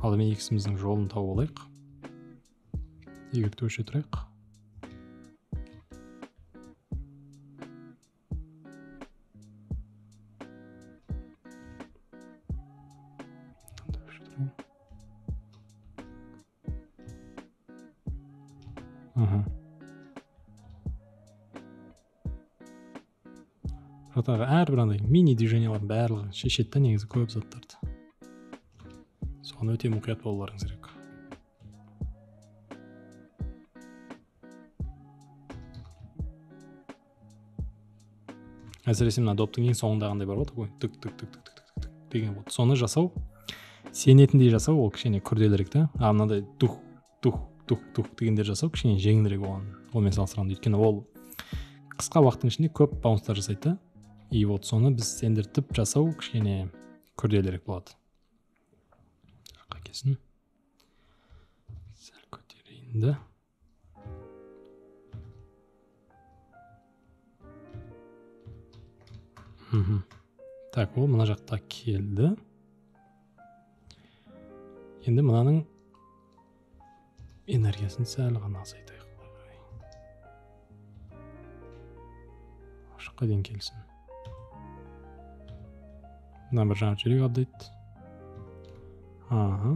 Алдымен X-іміздің жолын тауып алайық. Y-ті өшіре тұрайық. Жақтағы әрбір андай мини движениялардың барлығы шешеді да негізі көп заттарды. Соған өте мұқият болуларыңыз керек. Әсіресе мына доптың ең соңындағындай бар ғой, такой түк түк түк түк түк түк деген болды. Соны жасау, сенетіндей жасау ол кішкене күрделірек та. А мынандай тух тух тух тух дегендер жасау кішкене жеңілірек оған, онымен салыстырғанда. Өйткені ол қысқа уақыттың ішінде көп баунстар жасайды да. И вот соны біз сендіртіп жасау кішкене күрделірек болады. Жаққа келсін. Сәл көтерейін да. Так, ол мына жақта келді. Енді мынаның энергиясын сәл ғана азайтайық. Ашыққа дейін келсін. Мына бір жаңа жүрек апдейт. Ага.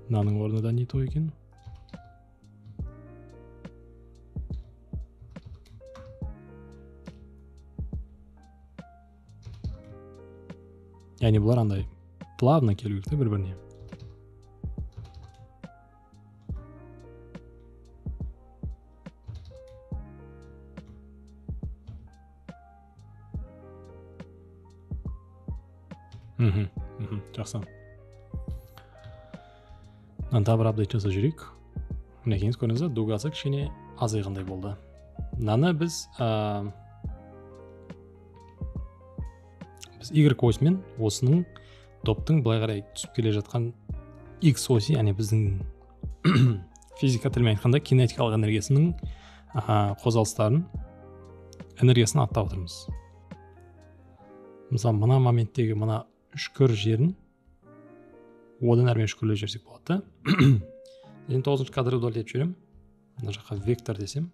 Мынаның орны да не то екен. Яғни бұлар андай плавно келу керек та бір-біріне. Жақсы. Мынаны тағы бір апдейт жасап жіберейік. Мінекейіңіз, көрдіңіз бе, дугасы кішкене азайғандай болды. Мынаны біз Y осімен осының доптың былай қарай түсіп келе жатқан X осі, яғни біздің физика тілімен айтқанда кинетикалық энергиясының қозғалыстарын, энергиясын аттап отырмыз. Мысалы, мына моменттегі мына Үшкір жерін одан әрмен үшкірлеп жіберсек болады да. Енді 9-шы кадрды удалить етіп жіберемін. Мына жаққа вектор десем.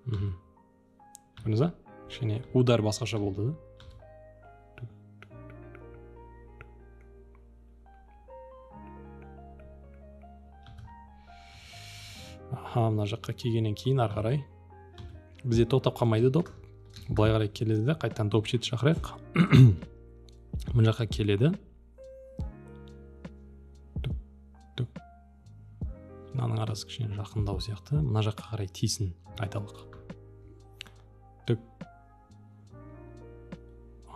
Көрдіңіз ба? Кішкене удар басқаша болды да. Аха, мына жаққа келгеннен кейін ары қарай бізде тоқтап қалмайды доп. Былай қарай келеді де, қайтадан доп жеті шақырайық. Мына жаққа келеді. Мынаның арасы кішкене жақындау сияқты. Мына жаққа қарай тисін, айталық. Түк.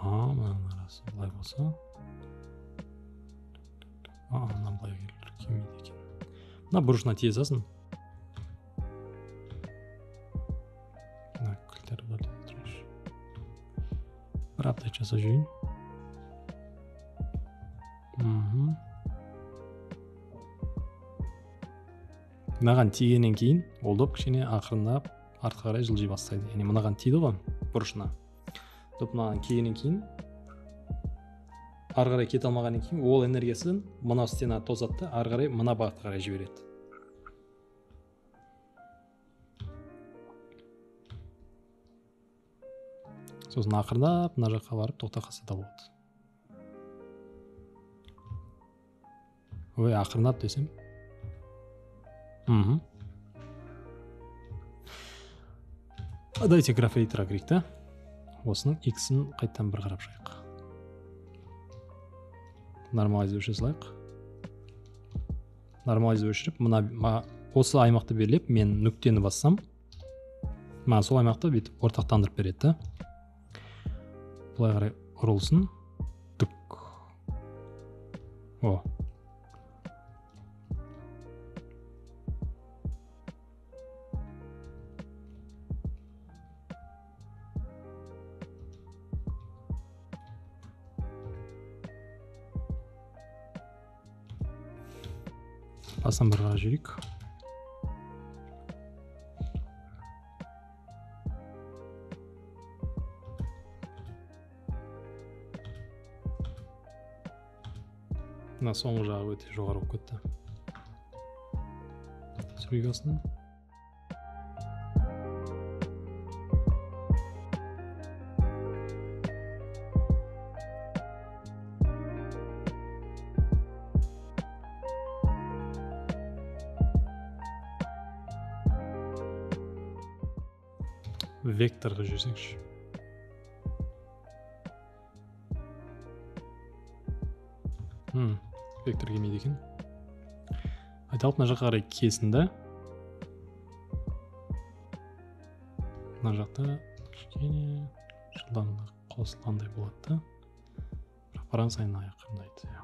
Мынаның арасы былай болса. Мына былай келмейді екен. Мына бұрышына тие салсын. Мына кілтер удалить етіп. Бір апдейт жасап жіберейін. Мынаған тигеннен кейін ол доп кішкене ақырындап артқа қарай жылжи бастайды. Яғни мынаған тиді ғой бұрышына. Доп мынаған келгеннен кейін ары қарай кете алмағаннан кейін ол энергиясын мына стена тосады да ары қарай мына бағытқа қарай жібереді. Сосын ақырындап мына жаққа барып тоқта қалса да болады. Ой, ақырындап десем. Давайте граф эдитора кірейік та. Осының x-ін қайтадан бір қарап шығайық. Нормализді өшіре салайық. Нормализді өшіріп, мына осы аймақты белгілеп, мен нүктені бассам, маған сол аймақты бүйтіп ортақтандырып береді да. Былай қарай ұрылсын. Түк. О. Басынан бір қарап жіберейік. Мына соңғы жағы өте жоғары болып кетті. Түсірейік осыны. Векторға жүрсекші. Вектор келмейді екен. Айталық, мына жаққа қарай келсін да. Мына жақта кішкене жылдамдық қосылғандай болады да. Бірақ барған сайын ақырындайды.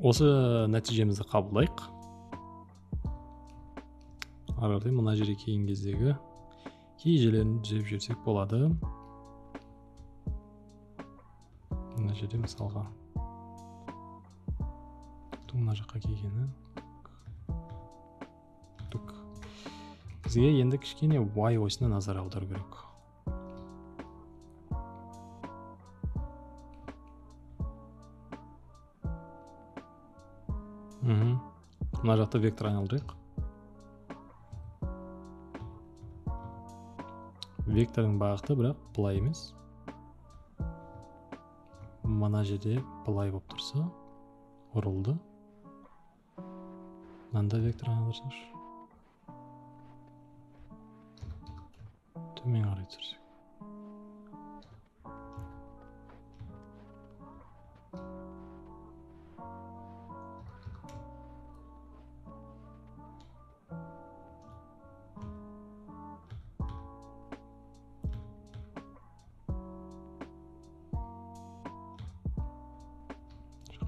Осы нәтижемізді қабылдайық. Ары қарай мына жерге келген кездегі кей жерлерін түзеп жіберсек болады. Мына жерде мысалға мына жаққа келгені. Бізге енді кішкене Y осіне назар аудару керек. Мына жақта вектор айналдырайық. Вектордың бағыты бірақ былай емес. Мына жерде былай болып тұрса, ұрылды. Мынанда вектор айналдырсаңшы. Төмен қарай түсірсек.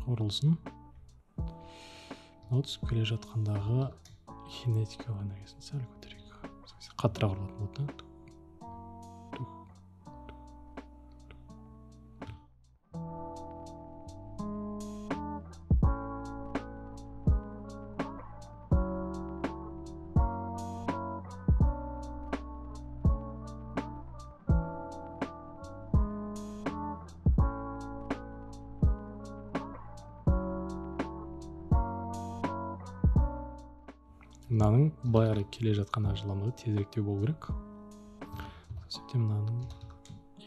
Ұрылсын. Мынау түсіп келе жатқандағы кинетикалық энергиясын сәл көтерейік. Қаттырақ ұрылатын болады да. Мынаның былай қарай келе жатқан жылдамдығы тезіректеу болу керек. Сол себептен мынаның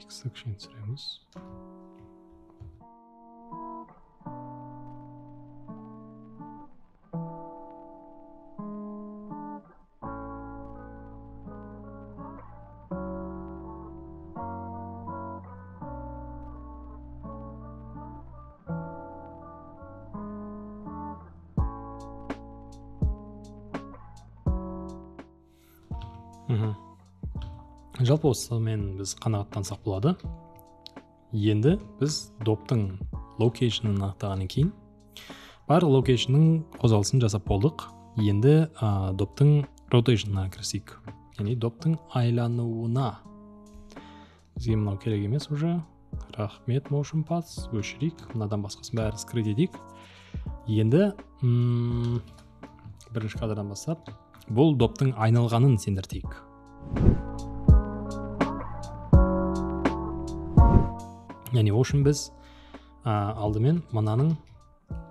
x-ті кішкене түсіреміз. Жалпы осымен біз қанағаттансақ болады. Енді біз доптың location-ын анықтағаннан кейін барлық location-ның қозғалысын жасап болдық. Енді доптың rotation-ына кірісейік. Яғни доптың айлануына. Бізге мынау керек емес уже. Рахмет, motion paths, өшірейік. Мынадан басқасын бәрін скрыть етейік. Енді бірінші кадрдан бастап бұл доптың айналғанын сендіртейік. Яғни ол үшін біз алдымен мынаның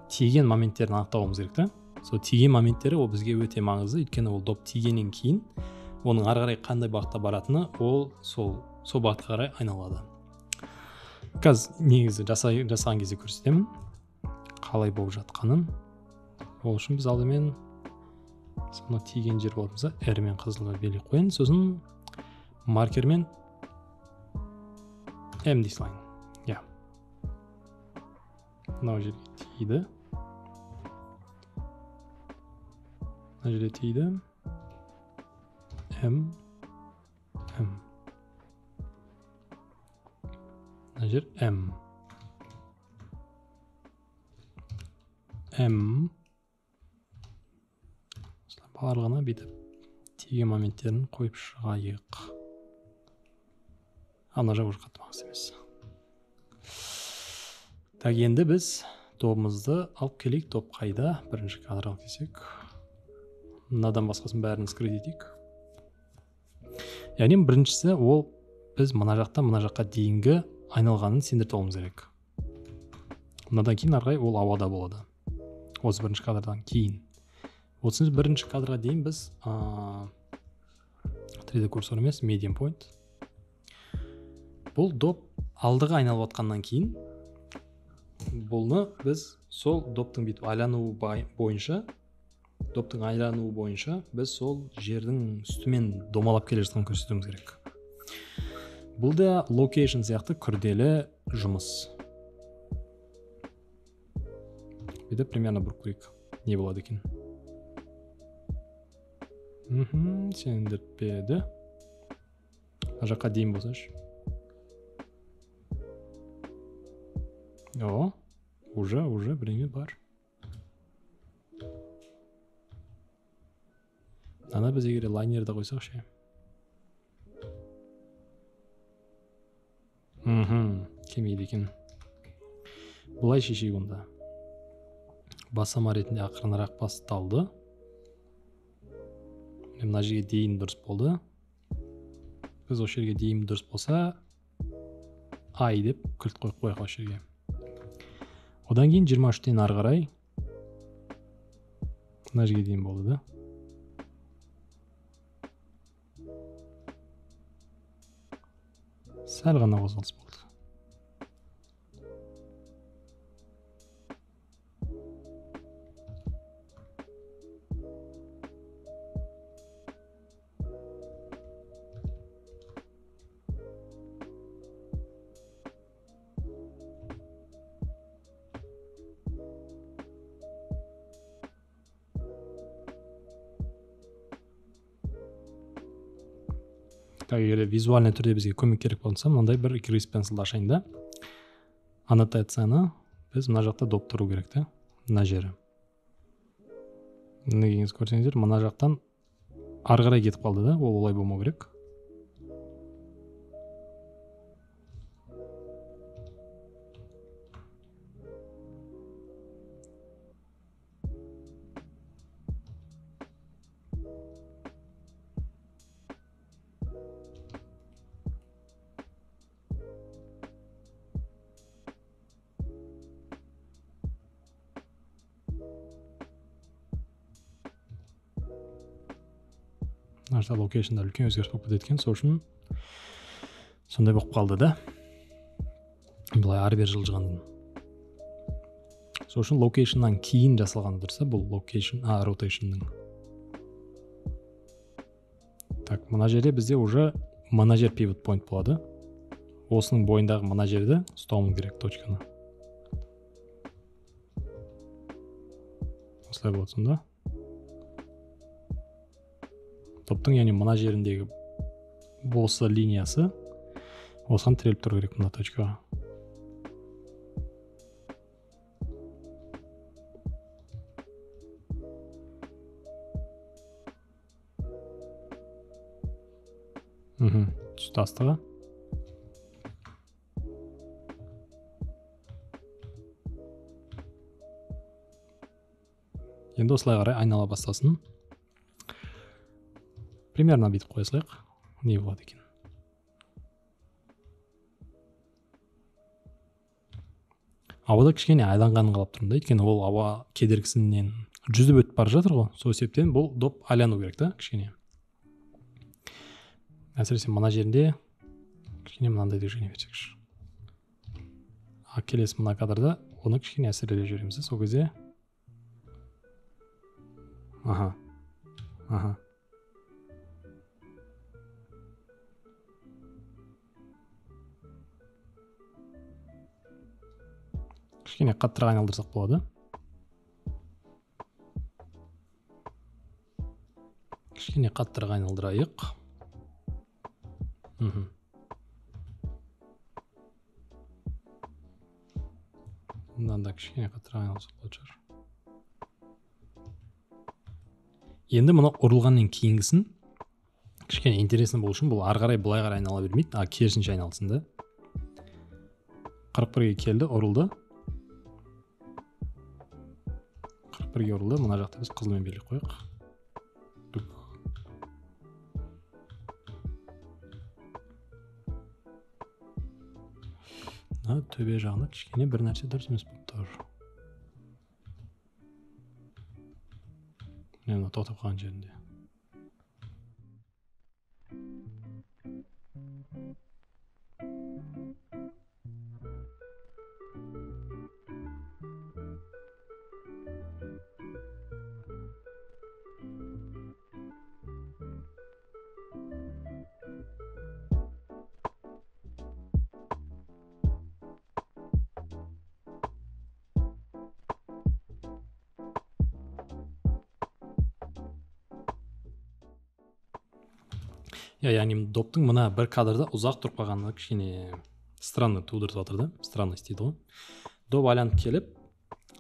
тиген моменттерін анықтауымыз керек та. Сол тиген моменттері ол бізге өте маңызды, өйткені ол доп тигеннен кейін оның ары қарай қандай бағытта баратыны ол сол бағытқа қарай айналады. Қазір негізі жасаған кезде көрсетемін қалай болып жатқанын. Ол үшін біз алдымен соны тиген жер болатын болса, R мен қызылға белгі қояйын, сосын маркермен М дей салайын. Иә. Мынау жерге тиді. Мына жерге тиді. М. М. Мына жер М. М. Барлығына бүйтіп тиген моменттерін қойып шығайық. Ана жақ уже қатты маңызды емес. Так, енді біз добымызды алып келейік. Доп қайда? Бірінші кадр алып келсек. Мынадан басқасын бәрін скрыть етейік. Яғни біріншісі ол біз мына жақтан мына жаққа дейінгі айналғанын сендірте алуымыз керек. Мынадан кейін ары қарай ол ауада болады. Осы бірінші кадрдан кейін. 31 кадрға дейін біз 3D курсор емес, medium point. Бұл доп алдыға айналып атқаннан кейін бұны біз сол доптың бүйтіп айлануы бойынша, доптың айлануы бойынша біз сол жердің үстімен домалап келе жатқанын көрсетуіміз керек. Бұл да location сияқты күрделі жұмыс. Бүйтіп примерно бұрып көрейік, не болады екен. Сендіртпеді. Мына жаққа дейін болсашы. О, уже бірдеңе бар. Ана біз егер лайнерді қойсақ ше. Келмейді екен. Былай шешейік онда. Басама ретінде ақырынырақ басталды. Мына жерге дейін дұрыс болды. Біз осы жерге дейін дұрыс болса, ай деп кілт қойып қояйық осы жерге. Одан кейін 23-тен ары қарай мына жерге дейін болды да. Сәл ғана қозғалыс болды. Егер визуальный түрде бізге көмек керек болса, мынандай бір grease pencil ашайын да. Аннотацияны біз мына жақта доп тұру керек та, мына жері. Мінекейіңіз, көрсеңіздер, мына жақтан ары қарай кетіп қалды да, ол олай болмау керек. Мына жақта локейшнда үлкен өзгеріс болып кетеді екен, сол үшін сондай болып қалды да. Былай ары бері жылжыған. Сол үшін локейшннан кейін жасалған дұрыс та бұл локейшн, ротейшнның. Так, мына жерде бізде уже мына жер pivot point болады. Осының бойындағы мына жерді ұстауымыз керек точканы. Осылай болады сонда. Топтың, яғни мына жеріндегі осы линиясы осыған тіреліп тұру керек мына точкаға. Түсті астыға. Енді осылай қарай айнала бастасын. Примерно бүйтіп қоя салайық. Не болады екен? Ауада кішкене айланғанын қалап тұрмын да, өйткені ол ауа кедергісінен жүзіп өтіп бара жатыр ғой. Сол себептен бұл доп айлану керек та кішкене. Әсіресе мына жерінде кішкене мынандай движение берсекші. А келесі мына кадрда оны кішкене әсірелеп жібереміз да, сол кезде. Аха. Аха. Кішкене қаттырақ айналдырсақ болады. Кішкене қаттырақ айналдырайық. Мындан да кішкене қаттырақ айналдырсақ болады шығар. Енді мұны ұрылғаннан кейінгісін кішкене интересно болу үшін бұл ары қарай былай қарай айнала бермейді, а керісінше айналсын да. 41-ге келді, ұрылды. 41-ге ұрылды. Мына жақта біз қызылмен белгілеп қояйық. Мына төбе жағында кішкене бір нәрсе дұрыс емес болып тұр. Міне мына тоқтап қалған жерінде. Яғни доптың мына бір кадрда ұзақ тұрып қалғаны кішкене странно тудырып жатыр да, странность дейді ғой. Доп айланып келіп,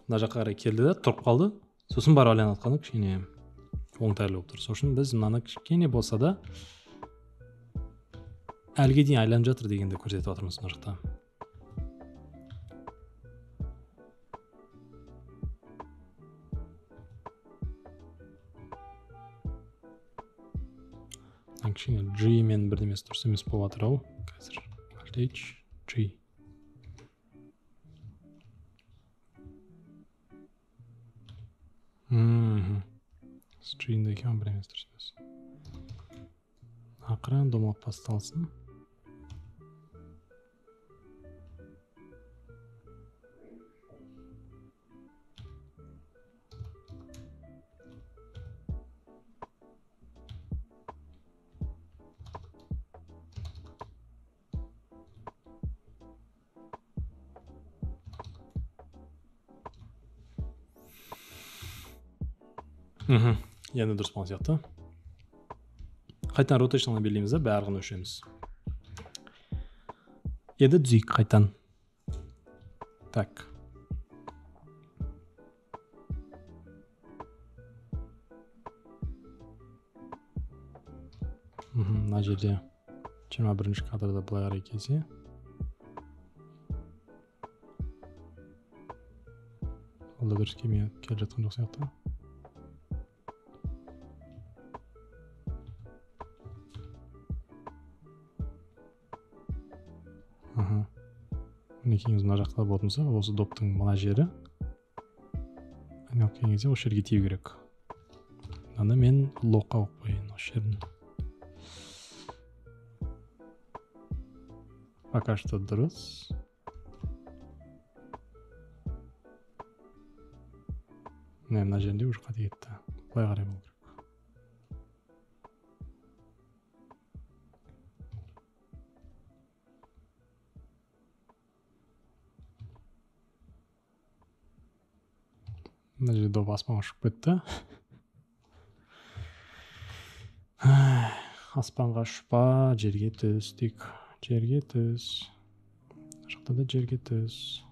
мына жаққа қарай келді да тұрып қалды, сосын барып айланып жатқаны кішкене оңтайлы болып тұр. Сол үшін біз мынаны кішкене болса да әліге дейін айланып жатыр дегенді көрсетіп жатырмыз мына жақта. Кішкене G мен бірдемесі дұрыс емес болып жатыр ау. Қазір Alt H G. G-інде екен, бірдемесі дұрыс емес. Ақырын домалап басталсын. Енді дұрыс болған сияқты. Қайтан ротейшнға белгілейміз да, барлығын өшіреміз. Енді түзейік қайтан. Так. Мына жерде 21 кадрда былай қарай келсе, ол да дұрыс келмей келе жатқан жоқ сияқты. Мінекейіңіз, мына жақта болатын болса, осы доптың мына жері айналып келген кезде осы жерге тию керек. Мынаны мен локқа қойып қояйын осы жерін. Пока что дұрыс. Міне, мына жерінде уже қате кетті. Былай қарай болу керек. Мына жерде доп аспанға ұшып кетті. Аспанға ұшпа, жерге түс дейік. Жерге түс. Мына жақта да жерге түс.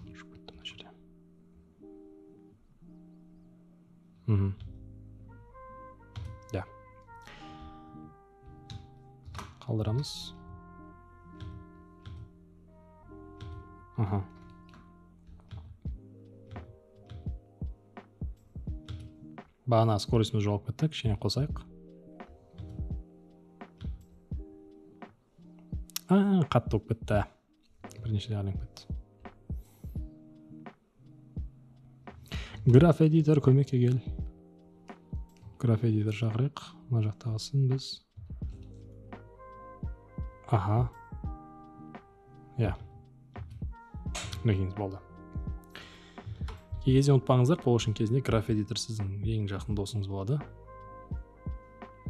Ұшып кетті мына жерде. Да. Қалдырамыз. Аха. Бағана скоростіміз жоғалып кетті, кішкене қосайық. Қатты болып кетті. Бірнеше рет айналып кетті. Граф эдитор көмекке кел. Граф эдитор шақырайық. Мына жақтағысын біз. Аха. Иә. Мінекейіңіз, болды. Кей кезде ұмытпаңыздар, Polishing кезінде граф эдитор сіздің ең жақын досыңыз болады.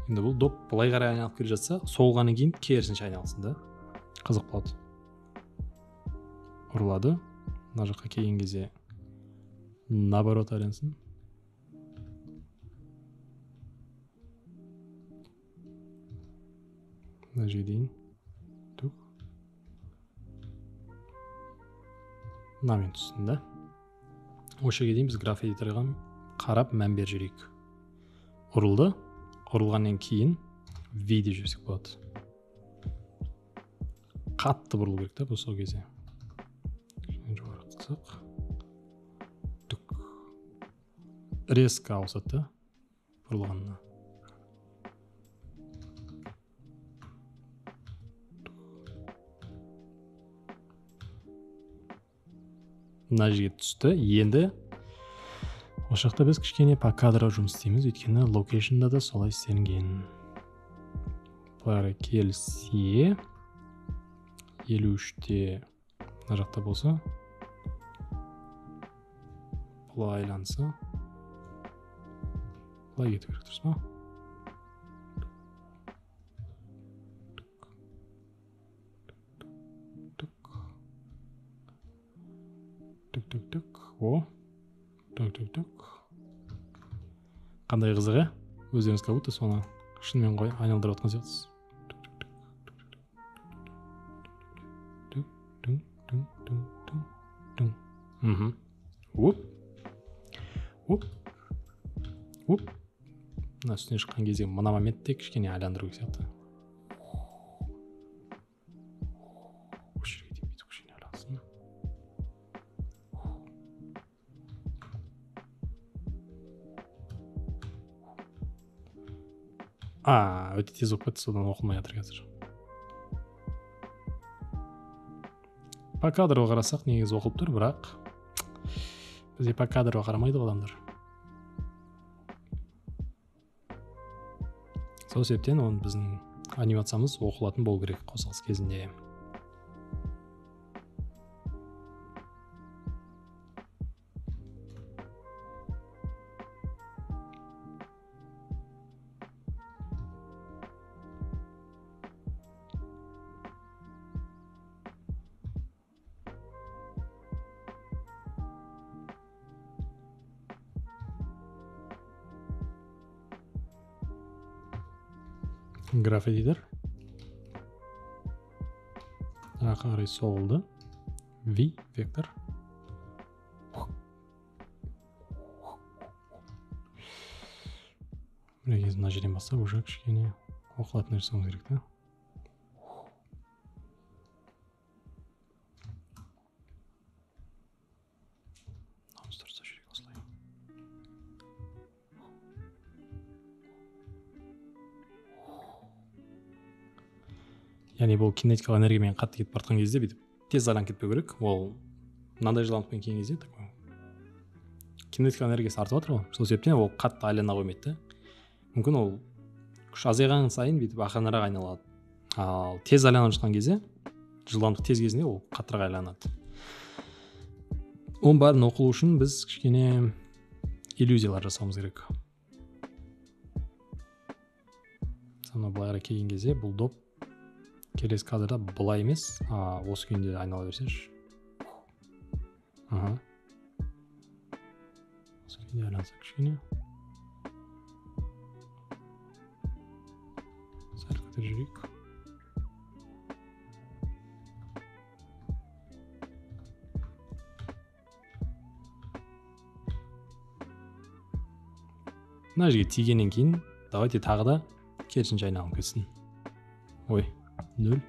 Енді бұл доп былай қарай айналып келе жатса, соғылғаннан кейін керісінше айналсын да. Қызық болады. Ұрылады. Мына жаққа келген кезде наоборот айналсын. Мына жерге дейін. Түк. Мынамен түссін да. Осы жерге дейін біз граф эдиторға қарап мән беріп жүрейік. Ұрылды. Ұрылғаннан кейін V деп жіберсек болады. Қатты бұрылу керек та бұл сол кезде. Жоғары қылсақ. Түк. Резко ауысады да бұрылғанына. Мына жерге түсті. Енді осы жақта біз кішкене по кадру жұмыс істейміз, өйткені локейшнда да солай істелінген. Былай келсе 53-те мына жақта болса, былай айланса, былай кету керек, дұрыс па? Түк-түк-түк. О. Түк-түк-түк. Қандай қызық, ә? Өздеріңіз как будто соны шынымен қой айналдырып жатқан сияқтысыз. Түк-түк-түк-түк-түк-түк-түк. Оп. Оп. Оп. Мына үстіне шыққан кезде мына моментте кішкене айландыру керек сияқты. Осы жерге дейін бүйтіп кішкене айлансын. Өте тез болып кетті, содан оқылмай жатыр қазір. По кадру қарасақ негізі оқылып тұр, бірақ бізде по кадру қарамайды ғой адамдар. Сол себептен оның біздің анимациямыз оқылатын болу керек қозғалыс кезінде. Граф эдитор жаққа қарай соғылды. V вектор. Мына мына жерден бастап уже кішкене оқылатын жасауымыз керек та. Яғни бұл кинетикалық энергиямен қатты кетіп бара жатқан кезде бүйтіп тез айланып кетпеу керек. Ол мынандай жылдамдықпен келген кезде такой кинетикалық энергиясы артып жатыр ғой. Сол себептен ол қатты айлана қоймайды да. Мүмкін ол күш азайған сайын бүйтіп ақырынырақ айналады. Ал тез айланып жатқан кезде, жылдамдық тез кезінде ол қаттырақ айланады. Оның бәрін оқылу үшін біз кішкене иллюзиялар жасауымыз керек. Мына былай қарай келген кезде бұл доп келесі кадрда былай емес, осы күйінде айнала берсеші. Аха. Осы күйінде айланса кішкене. Сәл көтеріп жіберейік. Мына жерге тигеннен кейін давайте тағы да керісінше айналып кетсін. Ой, 0.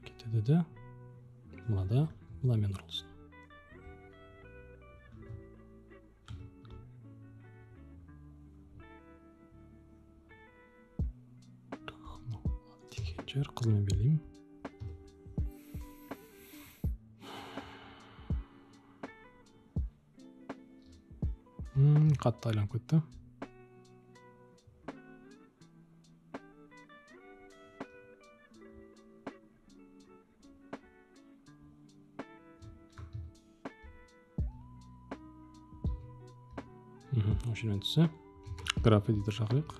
Кетеді де, мынада мынамен ұрылсын. Тиген жер қызылмен белгілеймін. Қатты айланып кетті. Осы жермен түссе, граф эдитор шақырайық.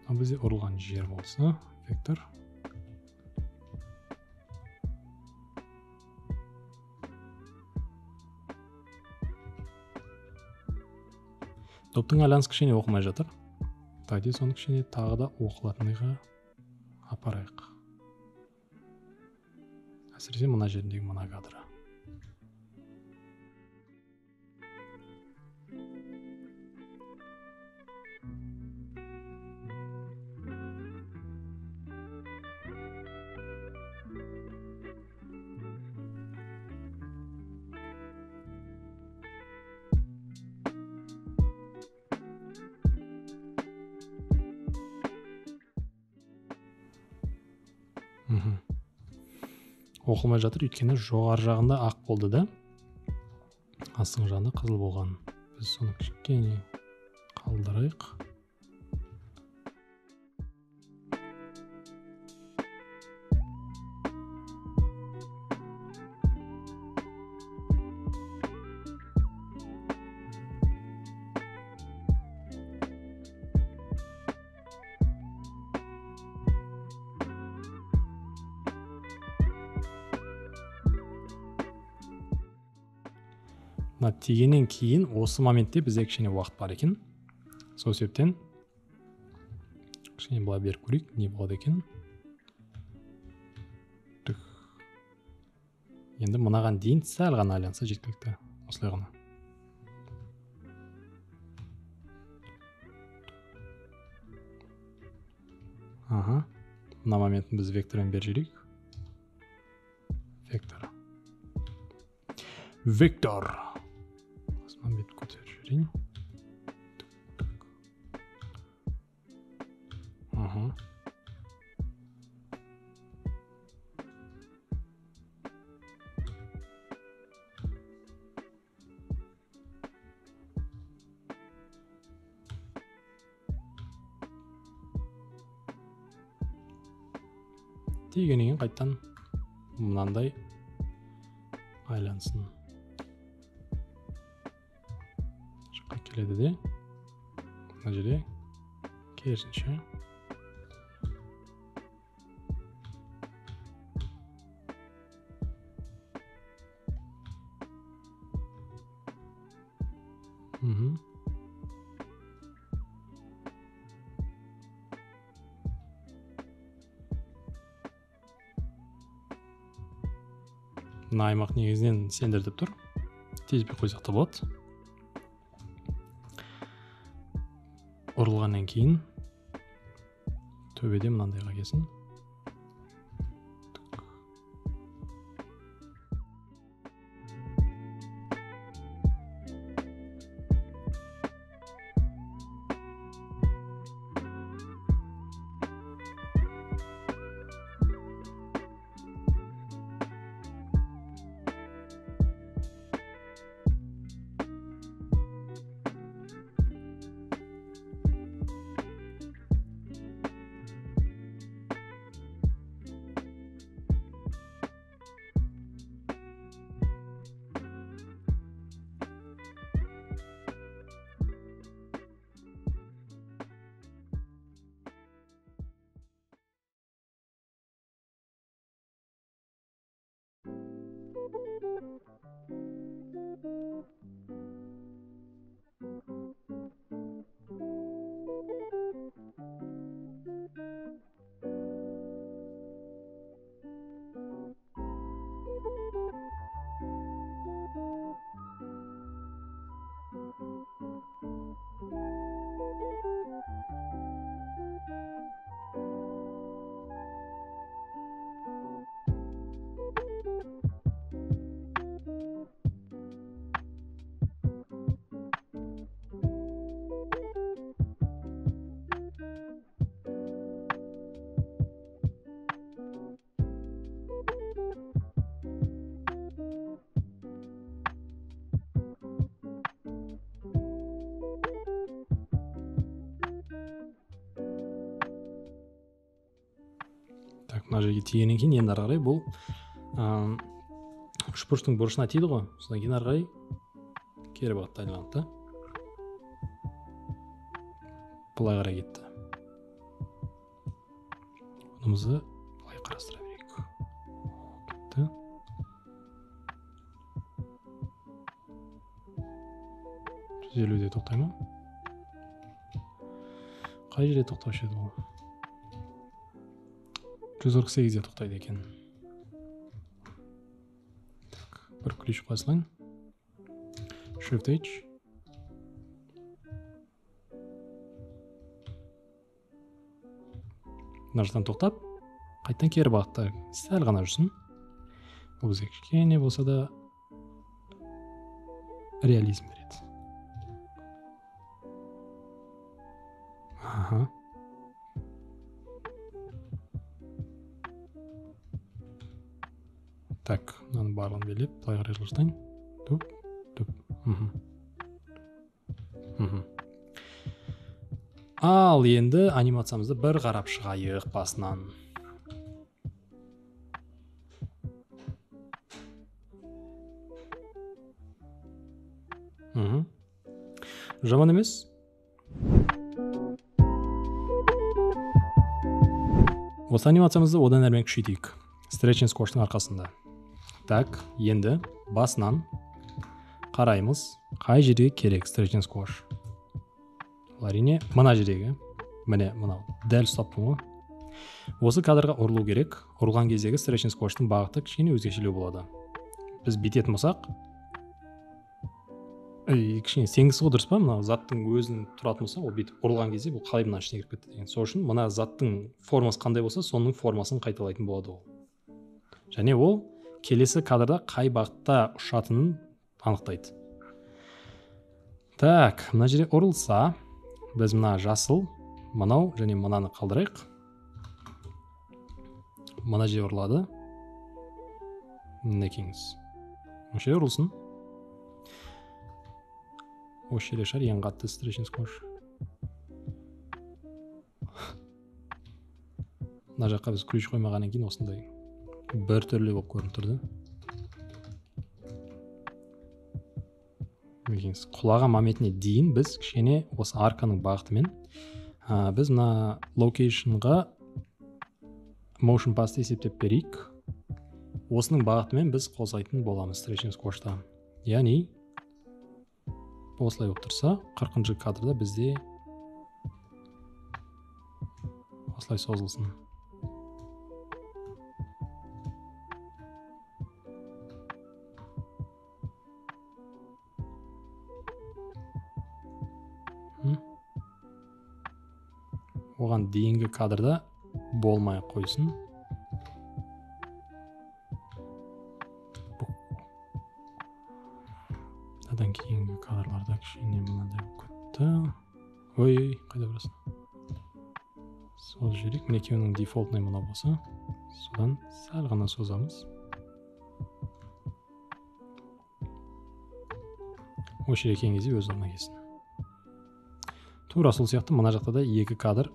Ал бізде ұрылған жер болса, вектор. Доптың айланысы кішкене оқымай жатыр. Давайте соны кішкене тағы да оқылатындайға апарайық. Әсіресе мына жеріндегі мына кадры. Оқылмай жатыр, өйткені жоғары жағында ақ болды да, астыңғы жағында қызыл болған. Біз соны кішкене қалдырайық. Тигеннен кейін осы моментте бізде кішкене уақыт бар екен. Сол себептен кішкене былай беріп көрейік, не болады екен. Енді мынаған дейін сәл ғана айланса жеткілікті. Осылай ғана. Аха. Мына моментін біз вектормен беріп жіберейік. Вектор. Вектор. Бет көтеріп жіберейін. Аха. Тигеннен кейін қайтадан мынандай айлансын. Келеді де, мына жерде керісінше. Мына аймақ негізінен сендіртіп тұр. Тезбей қойсақ та болады. Ұрылғаннан кейін төбеде мынандайға келсін. Мына жерге тигеннен кейін енді ары қарай бұл үшбұрыштың бұрышына тиді ғой. Содан кейін ары қарай кері бағытта айналады да. Былай қарай кетті. Бұнымызды былай қарастыра берейік. Кетті. 150-де тоқтай ма? Қай жерде тоқтаушы еді ол? 148-де тоқтайды екен. Так, бір ключ қоя салайын. Shift H. Мына жақтан тоқтап, қайтадан кері бағытта сәл ғана жүрсін. Бұл бізге кішкене болса да реализм береді. Аха. Так, мынаның барлығын белгілеп, былай қарай жылжытайын. Түп, түп. Ал енді анимациямызды бір қарап шығайық басынан. Жаман емес. Осы анимациямызды одан әрмен күшейтейік. Stretch and Squash-тың арқасында. Так, енді басынан қараймыз, қай жерге керек Stretch and Squash. Ол әрине мына жердегі, міне мынау, дәл ұстаптым ғой. Осы кадрға ұрылу керек. Ұрылған кездегі Stretch and Squash-тың бағыты кішкене өзгешелеу болады. Біз бүйтетін болсақ, кішкене сенгісі ғой, дұрыс па? Мына заттың өзін тұратын болса, ол бүйтіп ұрылған кезде бұл қалай мына ішіне кіріп кетті деген. Сол үшін мына заттың формасы қандай болса, соның формасын қайталайтын болады ол. Және ол келесі кадрда қай бағытта ұшатынын анықтайды. Так, мына жерде ұрылса, біз мына жасыл, мынау және мынаны қалдырайық. Мына жерде ұрылады. Мінекейіңіз. Осы жерде ұрылсын. Осы жерде шығар ең қатты Stretch and Squash. Мына жаққа біз ключ қоймағаннан кейін осындай бір түрлі болып көрініп тұрды. Мінекейіңіз, құлаған моментіне дейін біз кішкене осы арканың бағытымен, біз мына локейшнға motion path есептеп берейік. Осының бағытымен біз қозғайтын боламыз Stretch and Squash-та. Яғни осылай болып тұрса, 40-шы кадрда бізде осылай созылсын. Оған дейінгі кадрда болмай қойсын. Одан кейінгі кадрларда кішкене мынандай болып кетті. Ой, ой, қайда барасың? Сол жіберейік. Мінекей оның дефолтный мынау болса, содан сәл ғана созамыз. Осы жерге келген кезде өз орнына келсін. Тура сол сияқты мына жақта да екі кадр.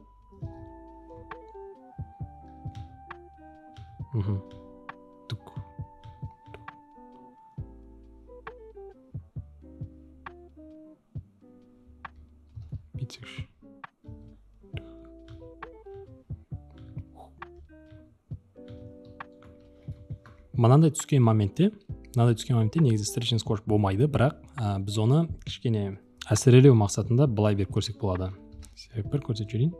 Тук. Бүйтсекші. Мынандай түскен моментте, негізі stretch and squash болмайды, бірақ біз оны кішкене әсірелеу мақсатында былай беріп көрсек болады. Себеп бір көрсетіп жіберейін.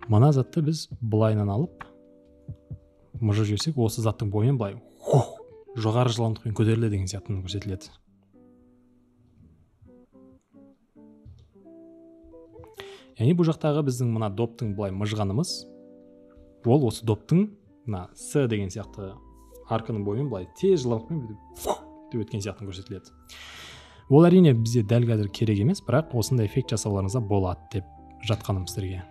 Мына затты біз былайынан алып мыжып жіберсек, осы заттың бойымен былай жоғары жылдамдықпен көтеріледі деген сияқты көрсетіледі. Яғни бұл жақтағы біздің мына доптың былай мыжғанымыз, ол осы доптың мына С деген сияқты арканың бойымен былай тез жылдамдықпен бүйтіп деп өткен сияқты көрсетіледі. Ол әрине бізде дәл қазір керек емес, бірақ осындай эффект жасауларыңызға болады деп жатқаным сіздерге.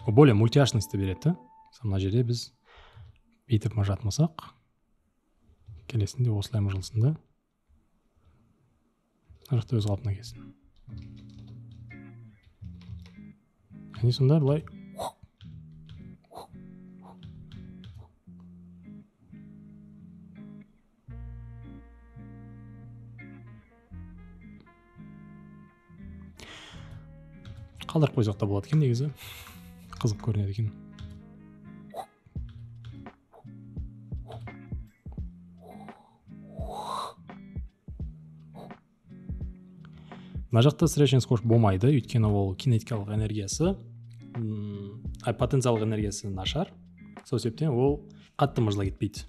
Ол более мультяшностьті береді. Мына жерде біз бүйтіп мыжатмасақ, келесінде осылай мыжылсын да, мына жақта өз қалпына келсін. Яғни сонда былай қалдырып қойсақ та болады екен негізі. Қызық көрінеді екен. Мына жақта stretch and squash болмайды, өйткені ол кинетикалық энергиясы, потенциалдық энергиясы нашар. Сол себептен ол қатты мыжыла кетпейді.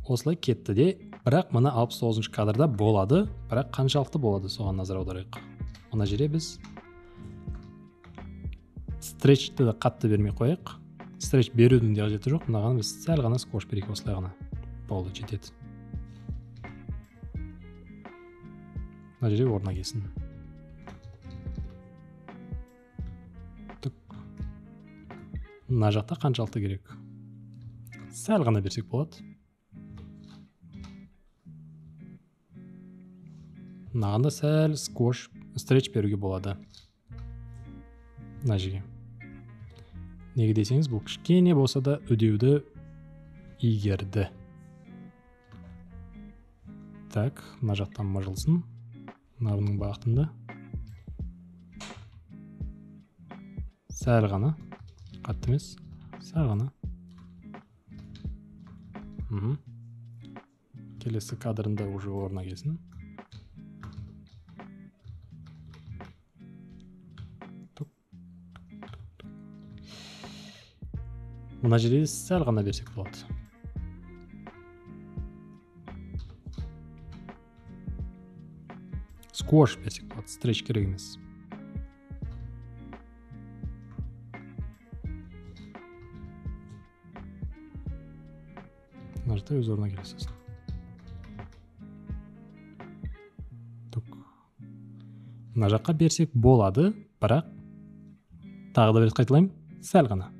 Осылай кетті де, бірақ мына 69-шы кадрда болады, бірақ қаншалықты болады, соған назар аударайық. Мына жерде біз стретчті де қатты бермей қояйық. Стретч берудің де қажеті жоқ, мынаған біз сәл ғана скош берейік, осылай ғана. Болды, жетеді. Мына жерде орнына келсін. Түк. Мына жақта қаншалықты керек? Сәл ғана берсек болады. Мынаған да сәл скош, стретч беруге болады. Мына жерге. Неге десеңіз, бұл кішкене болса да үдеуді игерді. Так, мына жақтан мыжылсын. Мынаның бағытында. Сәл ғана, қатты емес, сәл ғана. Келесі кадрында уже орнына келсін. Мына жерде сәл ғана берсек болады. Скош берсек болады, стретч керек емес. Мына жақта өз орнына келесіз. Мына жаққа берсек болады, бірақ тағы да бір рет қайталаймын, сәл ғана.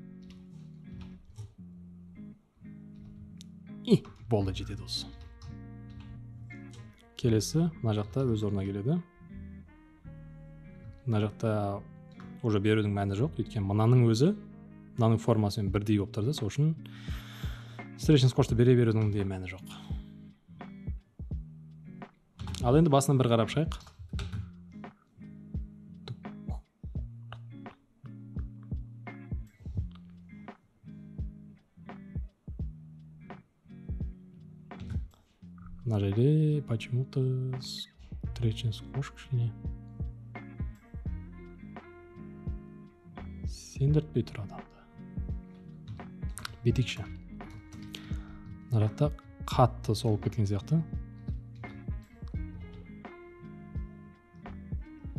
И болды, жетеді осы. Келесі мына жақта өз орнына келеді. Мына жақта уже берудің мәні жоқ, өйткені мынаның өзі мынаның формасымен бірдей болып тұрды, сол үшін stretch and squashты бере берудің де мәні жоқ. Ал енді басынан бір қарап шығайық. Мына жерде почему-то stretch and squash кішкене сендіртпей тұр адамды. Бүйтейікші. Мына жақта қатты солып кеткен сияқты.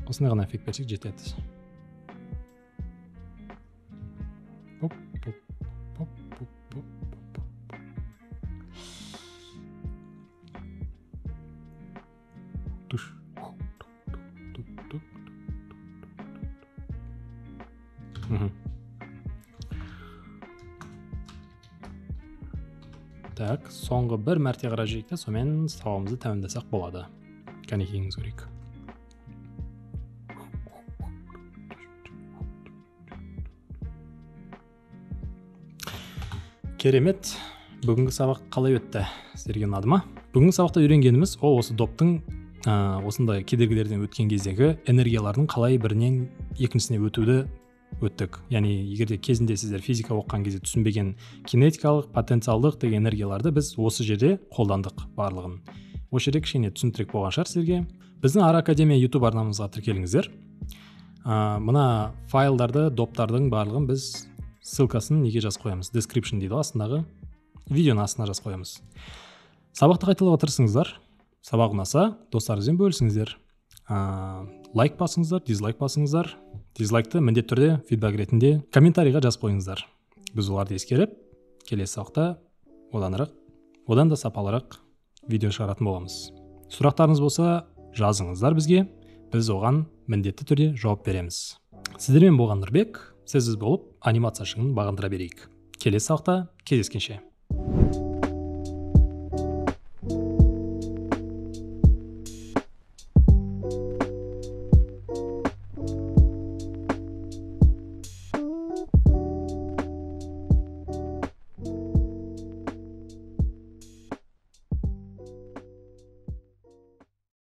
Осындай ғана эффект берсек жетеді. Оп, оп, оп, оп, оп, оп. Туш. Так, соңғы бір мәрте қарап жіберейік те, сонымен сабағымызды тәмамдасақ болады. Кәнекейіңіз көрейік. Керемет. Бүгінгі сабақ қалай өтті? Сіздерге ұнады ма? Бүгінгі сабақта үйренгеніміз ол осы доптың осындай кедергілерден өткен кездегі энергиялардың қалай бірінен екіншісіне өтуді өттік. Яғни егер де кезінде сіздер физика оқыған кезде түсінбеген кинетикалық, потенциалдық деген энергияларды біз осы жерде қолдандық барлығын. Осы жерде кішкене түсініктірек болған шығар сіздерге. Біздің Ара Академия YouTube арнамызға тіркеліңіздер. Мына файлдарды, доптардың барлығын біз ссылкасын неге жазып қоямыз? Description дейді ғой, астындағы видеоның астына жазып қоямыз. Сабақты қайталауға тырысыңыздар. Сабақ ұнаса, достарыңызбен бөлісіңіздер. Лайк басыңыздар, дизлайк басыңыздар. Дизлайкты міндетті түрде фидбэк ретінде комментарийға жазып қойыңыздар. Біз оларды ескеріп, келесі сабақта одан да сапалырақ видео шығаратын боламыз. Сұрақтарыңыз болса, жазыңыздар бізге. Біз оған міндетті түрде жауап береміз. Сіздермен болған Нұрбек, сізсіз болып анимация шыңын бағындыра берейік. Келесі сабақта кездескенше.